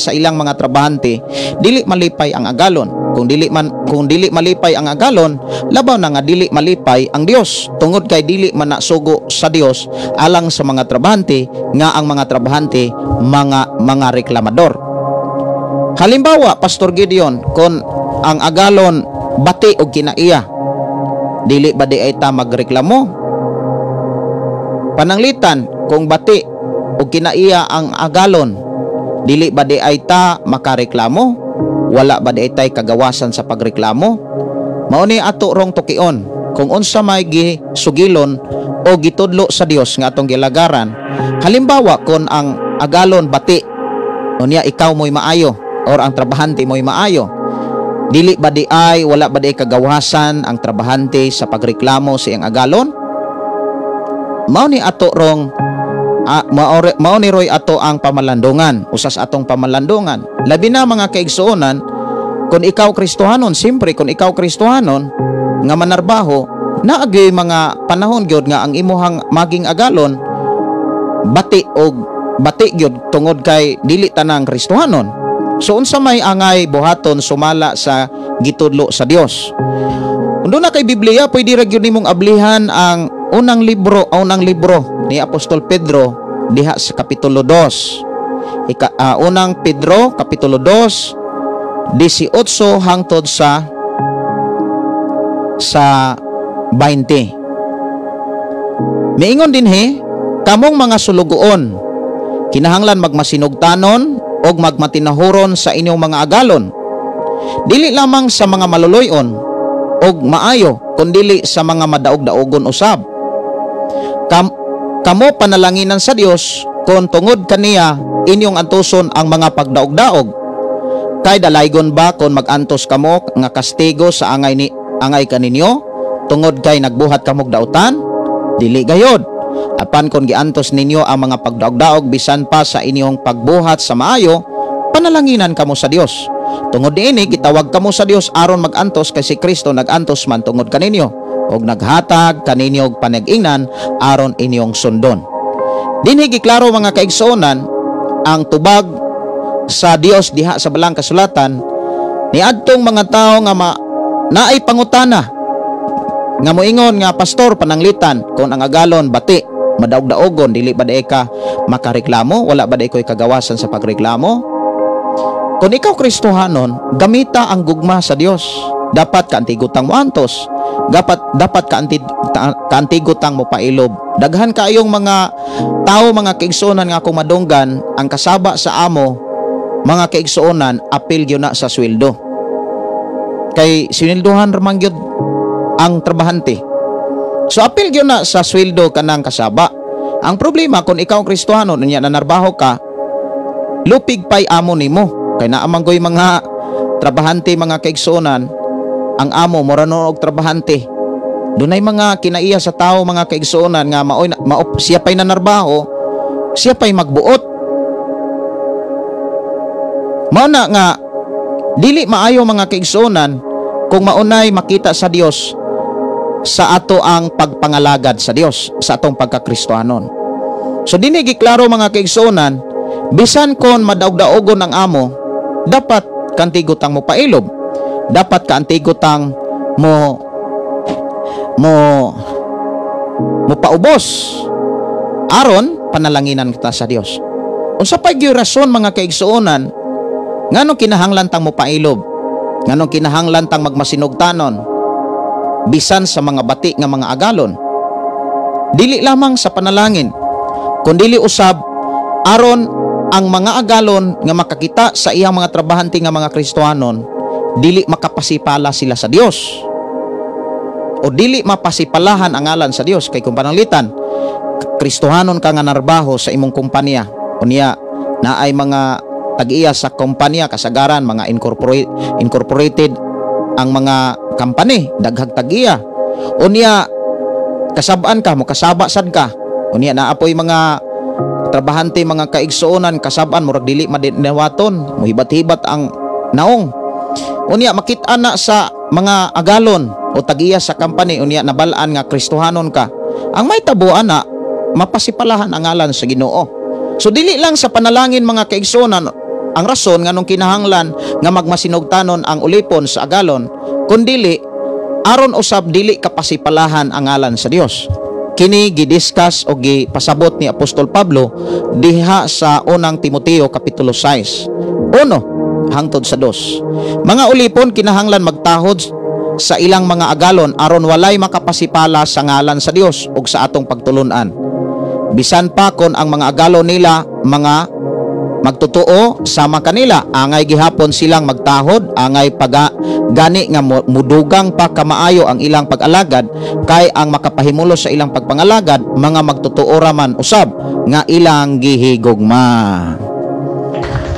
sa ilang mga trabahante, dili malipay ang agalon. Kung dili malipay ang agalon, labaw na nga dili malipay ang Dios, tungod kay dili man na sugo sa Dios alang sa mga trabahante nga ang mga trabahante mga reklamador. Halimbawa, Pastor Gideon, kung ang agalon bati og kinaiya, dili ba di ay ta magreklamo? Pananglitan, kung bati og kinaiya ang agalon, dili ba di ay ta makareklamo? Wala ba di ay tay kagawasan sa pagreklamo? Mao ni ato rong tukion kung unsa may gisugilon o gitudlo sa Dios nga atong gilagaran. Halimbawa, kung ang agalon bati, unya ikaw mo'y maayo or ang trabahante mo'y maayo, dili ba di ay wala ba di ay kagawasan ang trabahante sa pagreklamo sa iyang agalon? Mao ni ato rong mao ni roy ato ang pamalandungan, usas atong pamalandungan. Labi na, mga kaigsuonan, kung ikaw Kristohanon, siyempre kung ikaw Kristohanon nga manarbaho, naagyoy mga panahon gyud nga ang imuhang maging agalon bati og bati gyud tungod kay dili tanang Kristohanon. So unsa may angay buhaton sumala sa gitudlo sa Dios? Kung doon na kay Biblia, pwede ra gyud nimong ablihan ang unang libro ni Apostol Pedro diha sa kapitulo 2. Unang Pedro kapitulo 2 18 hangtod sa 20. Miingon dinhi, "Kamong mga sulugoon, kinahanglan magmasinugtanon og magmatinahuron sa inyong mga agalon. Dili lamang sa mga maluloy-on og maayo, kundili sa mga madaog-daogon usab. Kamo panalanginan sa Dios kung tungod kaniya inyong antuson ang mga pagdaog-daog. Kay dalaygon ba kung magantos kamo nga kastigo sa angay ni angay kaninyo tungod kay nagbuhat kamog dautan? Dili gayod. Apan kung giantos ninyo ang mga pagdaog-daog bisan pa sa inyong pagbuhat sa maayo, panalanginan kamo sa Dios. Tungod niini gitawag kamo sa Dios aron magantos, kay si Kristo nagantos man tungod kaninyo ug naghatag kaninyo og panag-ingnan aron inyong sundon." Dinhi giklaro, mga kaigsuonan, ang tubag sa Dios diha sa balang kasulatan niadtong mga tawo nga naay pangutana nga moingon nga, "Pastor, pananglitan kung ang agalon bati, madaog-daogon, dili ba di ka makareklamo? Wala ba di ko'y kagawasan sa pagreklamo?" Kung ikaw Kristohanon, gamita ang gugma sa Dios. Dapat kaantigutang mo antos, dapat kaantigutang mo pailob. Daghan kaayong mga tao, mga kaigsuonan, nga akong madunggan, ang kasaba sa amo, mga kaigsuonan, apil gyud na sa sweldo, kay sinilduhan ra man gyud ang trabahante. So apil gyud na sa sweldo kanang kasaba. Ang problema, kung ikaw ang Kristohano unya nanarbaho ka, lupig pay amo nimo, kay naa man goy mga trabahante, mga kaigsuonan, ang amo mura no og trabahante. Dunay mga kinaiya sa tao, mga kaigsuonan, nga maoy mao, siya pay nanarbaho, siya pay magbuot. Mao na nga dili maayo, mga kaigsuonan, kung maunay makita sa Dios sa ato ang pagpangalagad sa Dios sa atong pagkakristohanon. So dinhi giklaro, mga kaigsuonan, bisan kon madaog-daogon ang amo, dapat kantigutang mo pailob. Dapat kaantigutang mo mo mo paubos aron panalanginan kita sa Dios. Unsa pa gyud rason, mga kaigsuonan, nganong kinahanglan tang mo pailob? Nganong kinahanglan tang magmasinugtanon bisan sa mga bati nga mga agalon? Dili lamang sa panalangin, kundili usab aron ang mga agalon nga makakita sa iyang mga trabahante nga mga Kristohanon, dili makapasipala sila sa Dios o dili mapasipalahan ang ngalan sa Dios. Kay kung pananglitan Kristohanon ka nga narbaho sa imong kumpanya, unya naay mga tag-iya sa kumpanya, kasagaran mga incorporated ang mga company, daghag tag-iya. Unya kasab-an ka, mokasaba sad ka. Unya naa poy mga trabahante, mga kaigsuonan, kasab-an murag dili madinawaton, mohibat-hibat ang naong. Unya makit-an na sa mga agalon o tag-iya sa company, unya nabal-an nga Kristohanon ka. Ang may tabuan na mapasipalahan ang ngalan sa Ginoo. So dili lang sa panalangin, mga kaigsuonan, ang rason nganong kinahanglan nga magmasinugtanon ang ulipon sa agalon, kundili aron usab dili kapasipalahan ang ngalan sa Dios. Kini gidiscuss o gipasabot ni Apostol Pablo diha sa Unang Timoteo kapitulo 6, 1 hangtod sa 2. Mga ulipon kinahanglan magtahod sa ilang mga agalon aron walay makapasipala sa ngalan sa Dios ug sa atong pagtulun-an. Bisan pa kon ang mga agalon nila mga magtotoo sama kanila, angay gihapon silang magtahod, angay paga gani nga mudugang pa kamaayo ang ilang pag-alagad, kay ang makapahimulos sa ilang pagpangalagad mga magtotoo raman usab nga ilang gihigugma.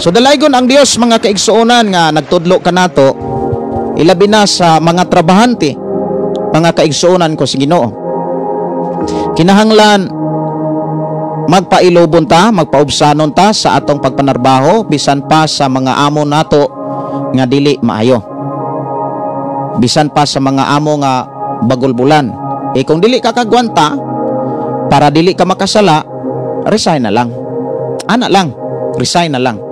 So dalaygon ang Dios, mga kaigsuonan, nga nagtudlo kanato, ilabi na sa mga trabahante, mga kaigsuonan ko sa Ginoo. Kinahanglan magpailubon ta, magpaubsanon ta sa atong pagpanarbaho bisan pa sa mga amo nato nga dili maayo. Bisan pa sa mga amo nga bagulbulan. Eh kung dili ka kagwanta, para dili ka makasala, resign na lang. Ana lang, resign na lang.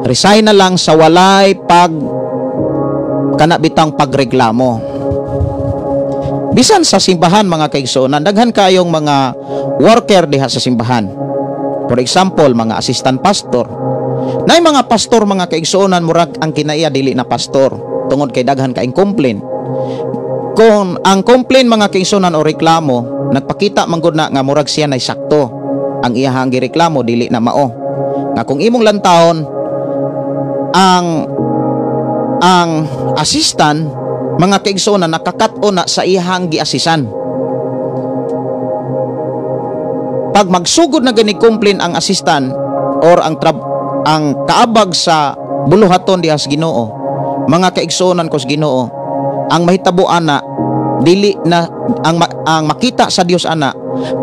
Resign na lang sa walay pag kana bitang pagreklamo. Bisan sa simbahan, mga kaigsuonan, daghan kayong mga worker diha sa simbahan. For example, mga assistant pastor. Nay mga pastor, mga kaigsuonan, murag ang kinaiya dili na pastor tungod kay daghan kaing complain. Kung ang complain, mga kaigsuonan, o reklamo, nagpakita man gud na nga murag siya nay sakto. Ang iyahang gireklamo dili na mao. Nga kung imong lantawon ang assistant, mga kaigsuonan, nakakat-on na sa iyahang giasisan. Pag magsugod na gani complain ang assistant or ang kaabag sa buluhaton diha sa Ginoo, mga kaigsuonan ko sa Ginoo, ang mahitabo ana, dili na ang makita sa Dios ana,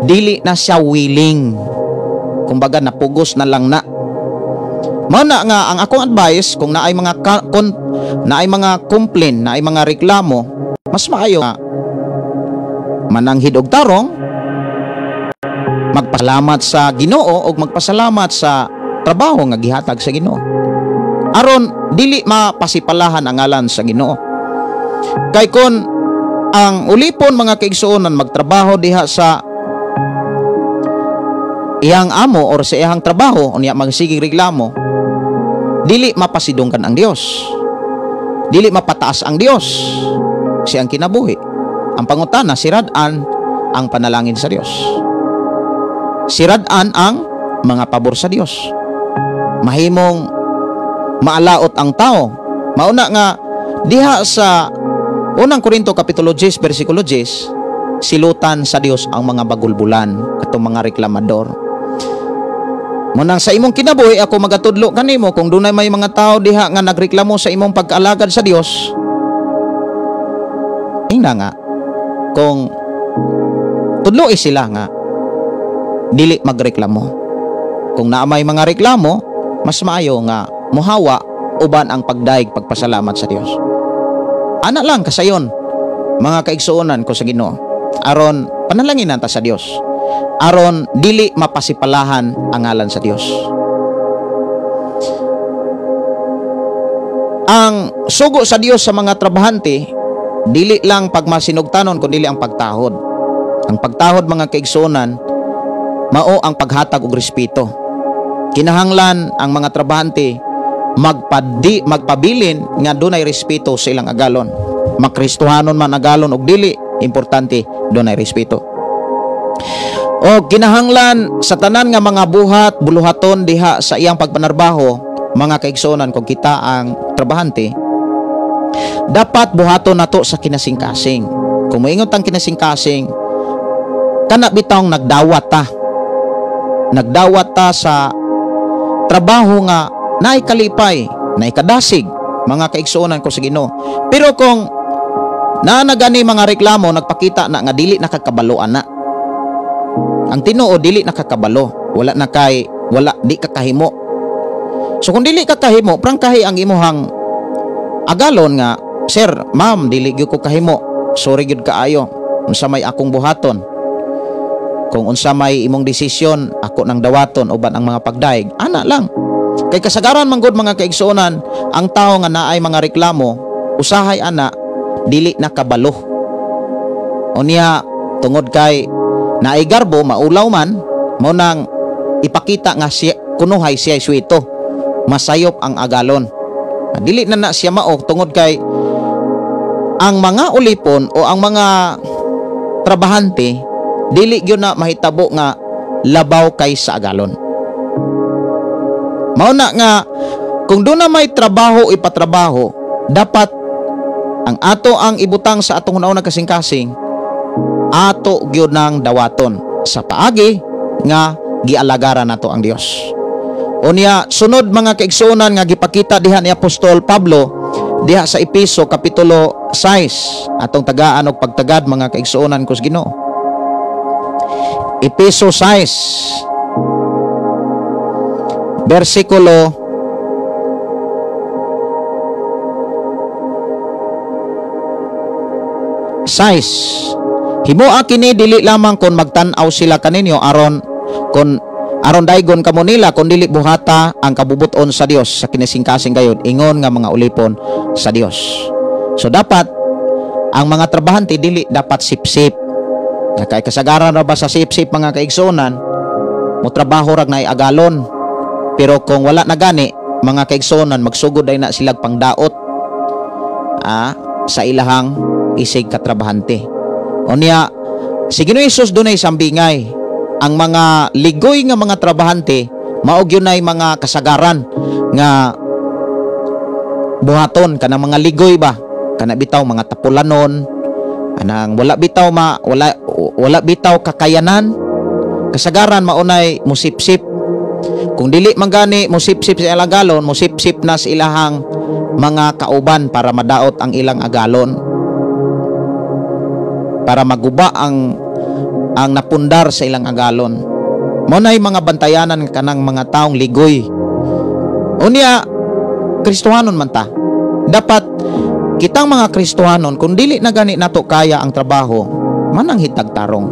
dili na siya willing. Kumbaga napugos na lang na. Mao na nga ang akong advice, kung naay mga naay mga complain, naay mga reklamo, mas maayo nga mananghid og tarong, magpasalamat sa Ginoo og magpasalamat sa trabaho nga gihatag sa Ginoo. Aron dili mapasipalahan ang ngalan sa Ginoo. Kay kon ang ulipon, mga kaigsuonan, magtrabaho diha sa iyang amo or sa iyang trabaho, unya magsigig reklamo, dili mapasidunggan ang Dios. Dili mapataas ang Dios siyang kinabuhi. Ang pangutana, sirad-an ang panalangin sa Dios. Sirad-an ang mga pabor sa Dios. Mahimong maalaot ang tao. Mauna nga diha sa Unang Korinto kapitulo 10 bersikulo 10, silutan sa Dios ang mga bagulbulan atong mga reklamador. Munang sa imong kinabuhi, ako magatudlo kanimo, kung dunay may mga tao diha nga nagreklamo sa imong pagkaalagad sa Dios, ingna nga kung tudloi sila nga dili magreklamo. Kung naa may mga reklamo, mas maayo nga muhawa uban ang pagdaig pagpasalamat sa Dios. Ana lang kasayon, mga kaigsuonan ko sa Ginoo, aron panalangin ta sa Dios, aron dili mapasipalahan ang ngalan sa Dios. Ang sugo sa Dios sa mga trabahante, dili lang pagmasinugtanon kundi ang pagtahod. Ang pagtahod, mga kaigsuonan, mao ang paghatag og respeto. Kinahanglan ang mga trabahante magpabilin nga dunay respeto sa ilang agalon. Makristohanon man agalon og dili, importante dunay respeto. O kinahanglan sa tanan nga mga buhat buluhaton diha sa iyang pagpanarbaho, mga kaigsuonan, kung kita ang trabahante, dapat buhaton nato sa kinasingkasing. Kung moingon tang kinasingkasing, kana bitawng nagdawat ta. Nagdawat ta sa trabaho nga naay kalipay, naay kadasig. Mga kaigsuonan ko sa Ginoo. Pero kung naa na gani mga reklamo, nagpakita na nga dili nakakabaloan na. Ang tinuod dili nakakabalo, wala na kay wala di ka kahimo. So kung dili ka kahimo, prangkahi ang imuhang agalon nga, sir, ma'am, dili gyud ko kahimo. Sorry gyud kaayo. Unsa may akong buhaton? Kung unsa may imong desisyon, ako nang dawaton uban ang mga pagdaig. Ana lang. Kay kasagaran man gud mga kaigsuonan, ang tawo nga naay mga reklamo, usahay ana dili na kabalo. Unya tungod kay naay garbo, maulaw man, mao nang ipakita nga siya, kunuhay siya suwito, masayop ang agalon. Dili na na siya mao tungod kay ang mga ulipon o ang mga trabahante dili gyud na mahitabo nga labaw kay sa agalon. Mao na nga kung doon na may trabaho ipatrabaho, dapat ang ato ang ibutang sa atong una kasing-kasing, ato gyud nang dawaton sa paagi nga gialagaran nato ang Dios. Unya sunod mga kaigsuonan nga gipakita diha ni Apostol Pablo diha sa Epeso kapitulo 6, atong tagaan og pagtagad mga kaigsuonan ko sa Ginoo. Epeso 6 bersikulo 6. Himoa kini dili lamang kon magtan-aw sila kaninyo aron kon aron daygon kamo nila, kun dili buhata ang kabubuton sa Dios sa kinisingkasing gayod ingon nga mga ulipon sa Dios. So dapat ang mga trabahante dili dapat sipsip. Kay kasagaran ra ba sa sipsip mga kaigsuonan, mo trabaho rag naay agalon. Pero kung wala na gani mga kaigsuonan, magsugod ay na silag pangdaot sa ilahang isig katrabahante. Unya si Ginoo Hesus dunay sambingay ang mga ligoy nga mga trabahante, mao gyud nay mga kasagaran nga buhaton kanang mga ligoy ba, kana bitaw mga tapulanon, anang wala bitaw wala bitaw kakayanan, kasagaran maunay musipsip. Kung dili man gani musipsip sa ilang agalon, musipsip na sa ilahang mga kauban para madaot ang ilang agalon, para maguba ang napundar sa ilang agalon. Mao nay mga bantayanan kanang mga taong ligoy. Unya Kristohanon man ta. Dapat kitang mga Kristohanon, kung dili na gani nato kaya ang trabaho, mananghid tag tarong.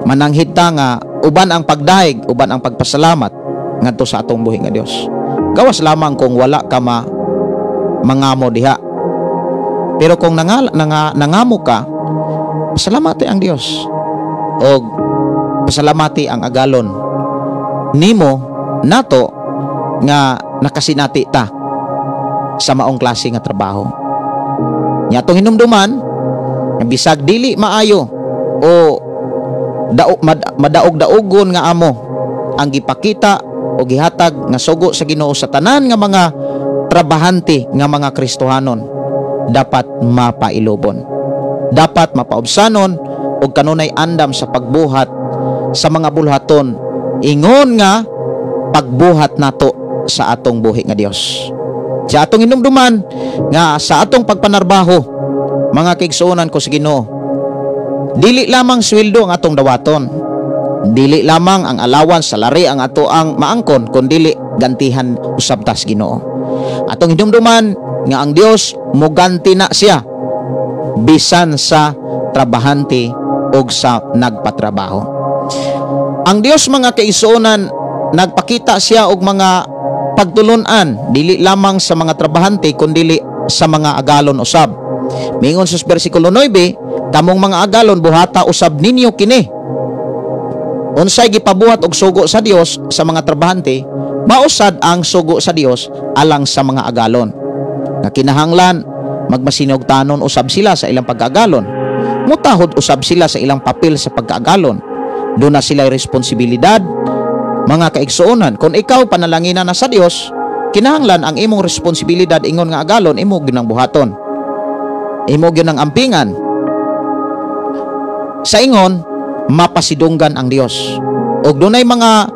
Mananghid ta nga uban ang pagdaig, uban ang pagpasalamat ngadto sa atong buhi nga Dios. Gawas lamang kung wala ka mangamo diha. Pero kung nangamo ka, pasalamati ang Dios o pasalamati ang agalon nimo nato nga nakasinati ta sa maong klase nga trabaho. Nya atong hinumduman nga bisag dili maayo o madaog-daogon nga amo ang gipakita o gihatag nga sugo sa Ginoo sa tanan nga mga trabahante nga mga Kristohanon, dapat mapailobon, dapat mapaubsanon og kanunay andam sa pagbuhat sa mga bulhaton ingon nga pagbuhat nato sa atong buhi nga Dios. Sa atong hinumduman nga sa atong pagpanarbaho mga kaigsuonan ko sa Ginoo, dili lamang sweldo ang atong dawaton, dili lamang ang allowance, salary ang ato ang maangkon, kun dili gantihan usab tas Ginoo. Atong hinumduman nga ang Dios moganti na siya bisan sa trabahante og sa nagpatrabaho. Ang Dios mga kaigsuonan, nagpakita siya og mga pagtulun-an dili lamang sa mga trabahante kundili sa mga agalon usab. Mingon sa bersikulo 9, kamong mga agalon buhata usab ninyo kini. Unsay gipabuhat og sugo sa Dios sa mga trabahante, mausad ang sugo sa Dios alang sa mga agalon. Nga kinahanglan magmasinugtanon usab sila sa ilang pagkaagalon, mutahod usab sila sa ilang papel sa pagkaagalon. Doon na sila responsibilidad mga kaigsuonan. Kung ikaw panalanginan na sa Dios, kinahanglan ang imong responsibilidad ingon nga agalon imo gyud ang buhaton, imo gyud ang ampingan. Sa ingon mapasidunggan ang Dios. Og dunay mga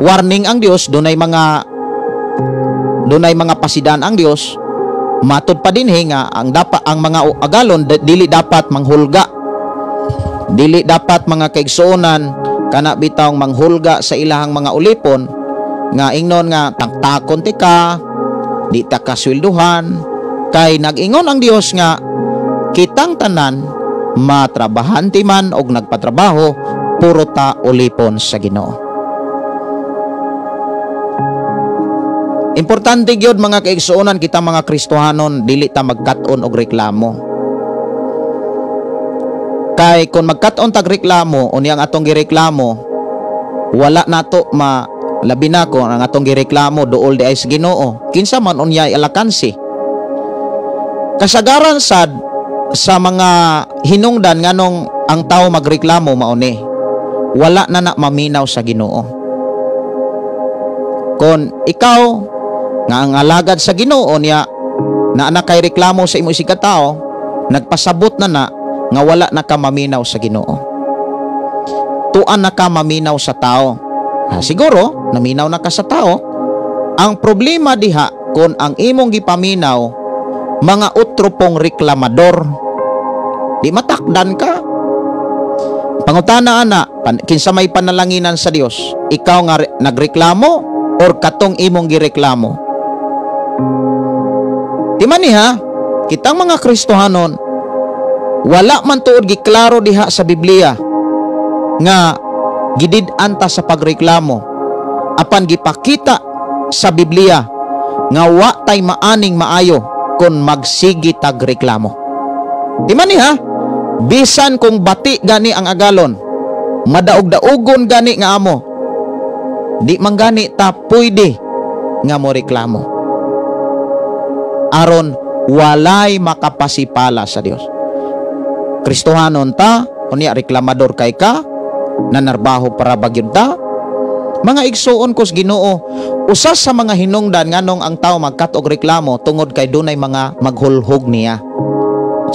warning ang Dios, dunay mga Dunay mga pasidan ang Dios. Matud pa dinhi nga ang dapat ang mga agalon dili dapat manghulga. Dili dapat mga kaigsuonan kana bitawng manghulga sa ilahang mga ulipon nga ingnon nga tangtakon ti ka, di ta kaswelduhan, kay nag-ingon ang Dios nga kitang tanan matrabahante man og nagpatrabaho, puro ta ulipon sa Ginoo. Importante gyud mga kaigsuonan, kita mga Kristohanon dili ta magkat-on og reklamo. Kay kung magkat-on tag reklamo, unya ang atong gireklamo wala nato ma labi na ko ang atong gireklamo duol di ay sa Ginoo, kinsa man unya alakansi. Kasagaran sad sa mga hinungdan nganong ang tao magreklamo mauni, wala na na maminaw sa Ginoo. Kon ikaw nga ang alagad sa Ginoo niya na anak kay reklamo sa imo isig ka tao, nagpasabot na na nga wala na ka maminaw sa Ginoo. Tuan na ka maminaw sa tao. Ha, siguro naminaw na ka sa tao. Ang problema diha kon ang imong gipaminaw mga utro pong reklamador, di matakdan ka. Pangutana ana, kinsa may panalanginan sa Dios, ikaw nga nagreklamo or katong imong gireklamo? Di man niha, kitang mga Kristohanon wala man tuod giklaro diha sa Biblia nga gidid-an ta sa pagreklamo, apan gipakita sa Biblia nga wa tay maaning maayo kon magsigi tag reklamo. Di man niha, bisan kung bati gani ang agalon, madaog-daogon gani nga amo, di man gani ta pwede nga mo reklamo. Aron walay makapasipala sa Dios. Kristohanon ta, unya reklamador kay ka, nanarbaho para bagyod ta. Mga igsuon kos Ginoo, usas sa mga hinungdan nganong ang tao magkat-og reklamo tungod kay dunay mga maghulhog niya.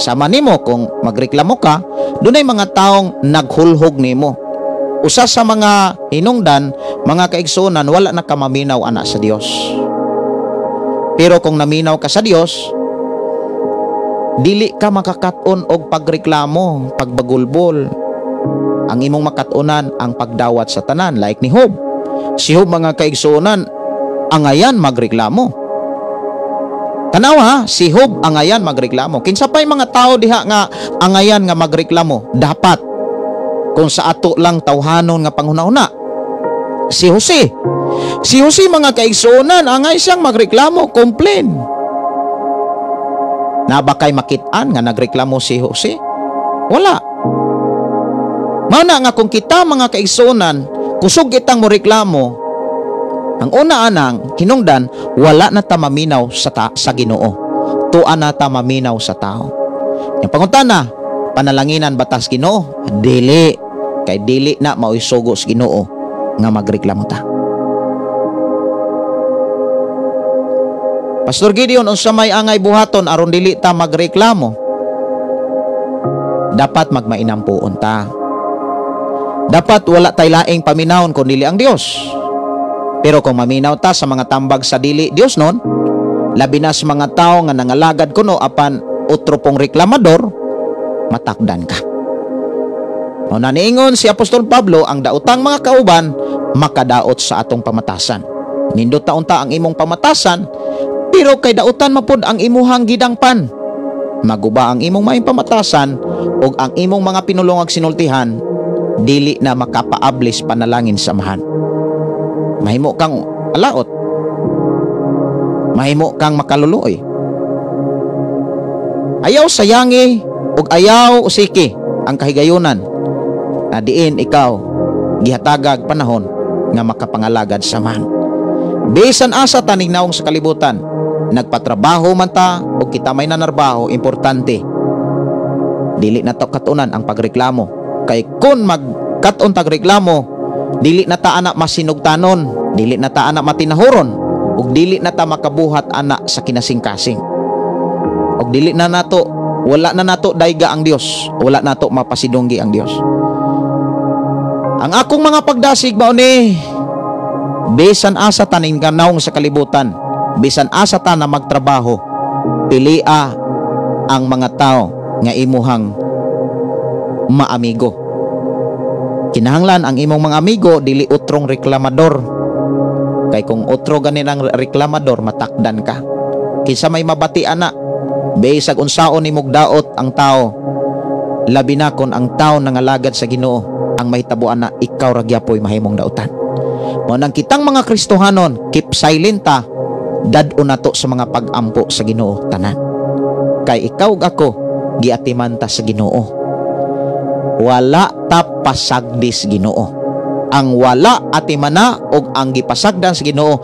Sama nimo kung magreklamo ka, dunay mga taong naghulhog nimo. Usa sa mga hinungdan, mga kaigsuonan, wala na ka maminaw ana sa Dios. Pero kung naminaw ka sa Dios, dili ka makakat-on og pagreklamo, pagbagulbol. Ang imong makat-onan ang pagdawat sa tanan, like ni Job. Si Job mga kaigsuonan, angayan magreklamo. Tanaw ha, si Job angayan magreklamo. Kinsa pay mga tao diha nga angayan nga magreklamo? Dapat kung sa ato lang tawhanon nga panghuna-huna. Si Jose. Si Jose mga kaigsuonan, angay siyang magreklamo, complain. Na ba kay makit-an nga nagreklamo si Jose? Wala. Mao na nga kung kita mga kaigsuonan kusog kitang moreklamo, ang una anang hinungdan, wala na ta maminaw sa Ginoo. Tuan na ta maminaw sa tao. Yung pangutana, panalanginan batas Ginoo? Dili. Kay dili na mao'y sugo sa Ginoo nga magreklamo ta. Pastor Gideon, unsa may angay buhaton aron dili ta magreklamo? Dapat magmainampuon ta. Dapat wala tay laing paminawon kun dili ang Dios. Pero kung maminaw ta sa mga tambag sa dili Dios nun, labi na sa mga tao nga nangalagad kuno apan otro pong reklamador, matakdan ka. Mao na niingon si Apostol Pablo, ang daotang mga kauban makadaot sa atong pamatasan. Nindot ta unta ang imong pamatasan, pero kay dautan mapud ang imuhang gidangpan. Maguba ang imong maayong pamatasan ug ang imong mga pinulongag sinultihan, dili na makapaablis panalangin sa Amahan. Mahimo kang alaot, mahimo kang makaluluoy. Ayaw sayangi ug ayaw usiki ang kahigayunan na diin ikaw gihatagag panahon nga makapangalagad sa Amahan. Bisan asa taning naong sa kalibutan, nagpatrabaho man ta o kita may nanarbaho, importante dili na to katunan ang pagreklamo. Kay kung magkat-on tag reklamo, dili na ta ana masinugtanon, dili na ta ana matinahuron, ug dili na ta makabuhat ana sa kinasingkasing. Ug dili na nato, wala na nato dayga ang Dios, wala nato mapasidunggi ang Dios. Ang akong mga pagdasig mao ni bisan asa taning kanaong sa kalibutan, Bisan asa ta na magtrabaho, pilia ang mga tao nga imuhang maamigo. Kinahanglan ang imong mga amigo dili utrong reklamador. Kay kung utro ganin ang reklamador, matakdan ka. Kinsa may mabati ana, bisag unsaon nimog daot ang tao, labi na kon ang tao nangalagad sa Ginoo, ang mahitabo ana ikaw ra gyapoy mahimong dautan. Mao nang kitang mga Kristohanon, keep silent ta, dad-on nato sa mga pag-ampo sa Ginoo tanan. Kay ikaw ug ako giatiman ta sa Ginoo. Wala ta pasagdis Ginoo. Ang wala atimana og ang gipasagdan sa Ginoo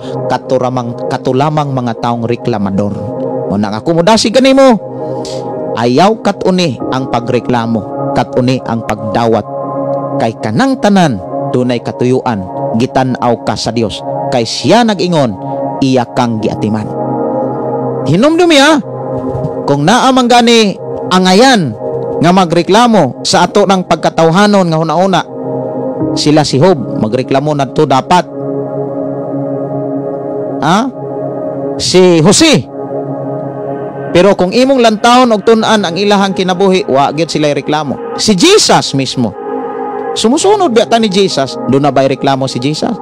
katulamang mga taong reklamador. Mao nang ako modasig kanimo, ayaw kat-uni ang pagreklamo, kat-uni ang pagdawat. Kay kanang tanan dunay katuyuan, gitan-aw ka sa Dios. Kay siya nag-ingon, iya kang giatiman. Hinumdumi ha, kung naa man gani angayan nga magreklamo sa ato ng pagkatawhanon nga huna-huna, sila si Job magreklamo nadto dapat. Ha? Si Jose. Pero kung imong lantawon og tun-an ang ilahang kinabuhi, wa gyud sila reklamo. Si Jesus mismo, sumusunod ba ta ni Jesus? Doon na ba'y reklamo si Jesus?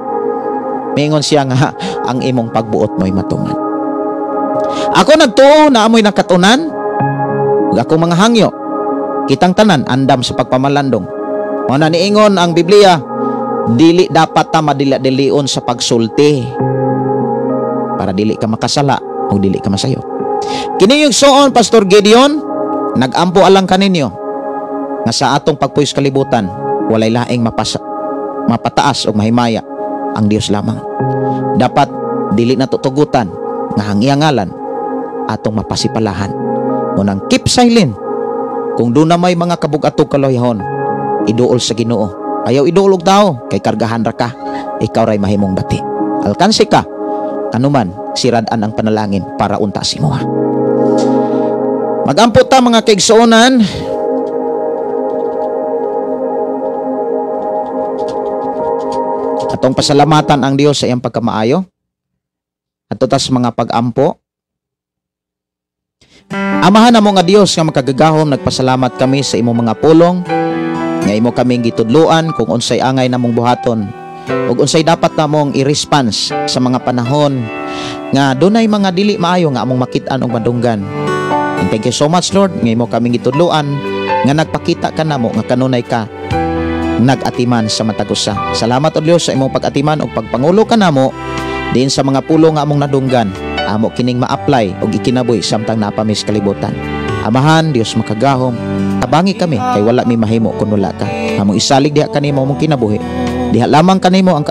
Mingon siya nga ang imong pagbuot mo'y matuman. Ako nagtuo na amoy nakatunan, ug akong mga hangyo, kitang tanan andam sa pagpamalandong. Mao na niingon ang Biblia, dili dapat ta madila-dilion sa pagsulti para dili ka makasala o dili ka masayo. Kini yung suon, Pastor Gideon, nagampo alang kaninyo nga sa atong pagpuyos kalibutan walay laing mapataas o mahimaya ang Dios lamang. Dapat dili na tutugutan nga ang iyang ngalan atong mapasipalahan. Munang keep silent. Kung doon na may mga kabug-atog kaloyahon, iduol sa Ginoo. Ayaw iduol og tao, kay kargahan ra ka, ikaw ray mahimong bati. Alkansi ka, kanuman sirad-an ang panalangin para unta si moha. Magampo ta mga kaigsuonan. Atong pasalamatan ang Dios sa iyang pagkamaayo. Ato tas mga pag-ampo. Amahan namo nga Dios nga makagagahom, nagpasalamat kami sa imong mga pulong nga imo kaming gitudloan kung unsay angay namong buhaton ug unsay dapat namong i-response sa mga panahon nga dunay mga dili maayo nga among makit-an ug madunggan. And thank you so much, Lord, nga imo kaming gitudloan nga nagpakita ka namo nga kanunay ka nag-atiman sa matag usa. Salamat o Dios sa imong pag-atiman ug pagpangulo ka namo diin sa mga pulong nga among nadunggan. Amo kining ma-apply og ikinabuhi samtang napamis kalibutan. Amahan, Dios makagahom, tabangi kami kay wala mi mahimo kun wala ka. Among isalig diha kanimo among kinabuhi. Diha lamang kanimo ang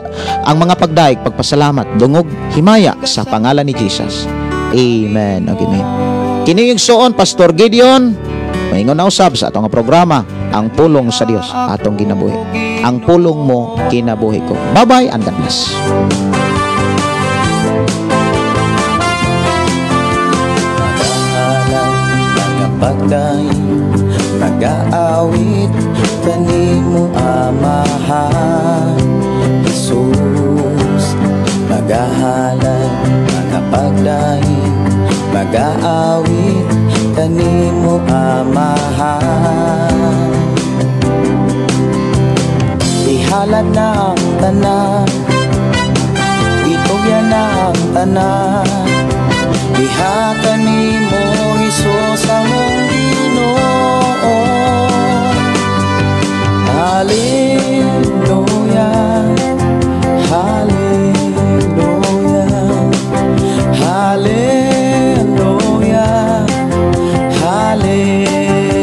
mga pagdaig, pagpasalamat, dungog, himaya sa pangalan ni Jesus. Amen. Og amen. Kini yung suon, Pastor Gideon, maingon na usab sa atong programa, ang pulong sa Dios atong kinabuhi. Ang pulong mo kinabuhi ko. Bye-bye and God bless. Pagday, nag-aawit kanimo Amahan Jesus. Magahalay, magapagday, mag-aawit kanimo Amahan. Ihalad na ang tanan, itugyan na ang tanan, diha kanimo Jesus among Ginoo. Hallelujah, hallelujah, hallelujah, hallelujah,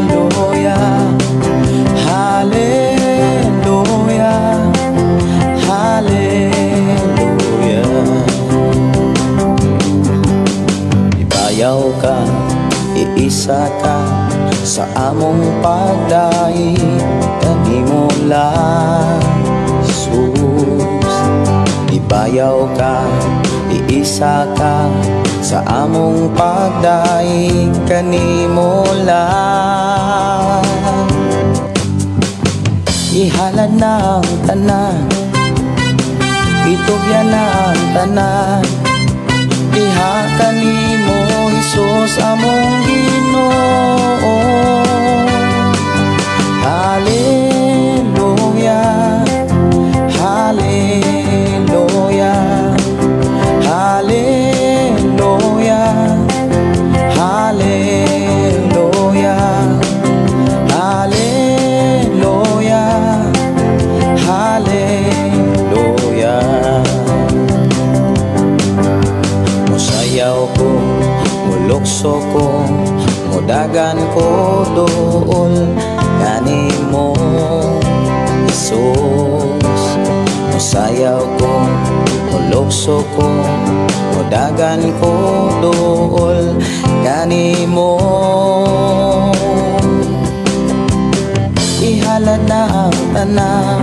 hallelujah, hallelujah. Ibayaw ka, iisa ka sa among pagdaig kanimo lang, Jesus. Ibayaw ka, iisa ka sa among pagdaig kanimo lang. Ihalad na ang tanan, itugyan na ang tanan, Diha kanimo, Hesus, among Ginoo. Hallelujah, Hallelujah, Hallelujah, Hallelujah, Hallelujah, Hallelujah. Musayaw ko, mulukso ko, mudagan ko duol kanimo, Jesus. Musayaw ko, mulukso ko, mudagan ko duol kanimo. Ihalad na ang tanan.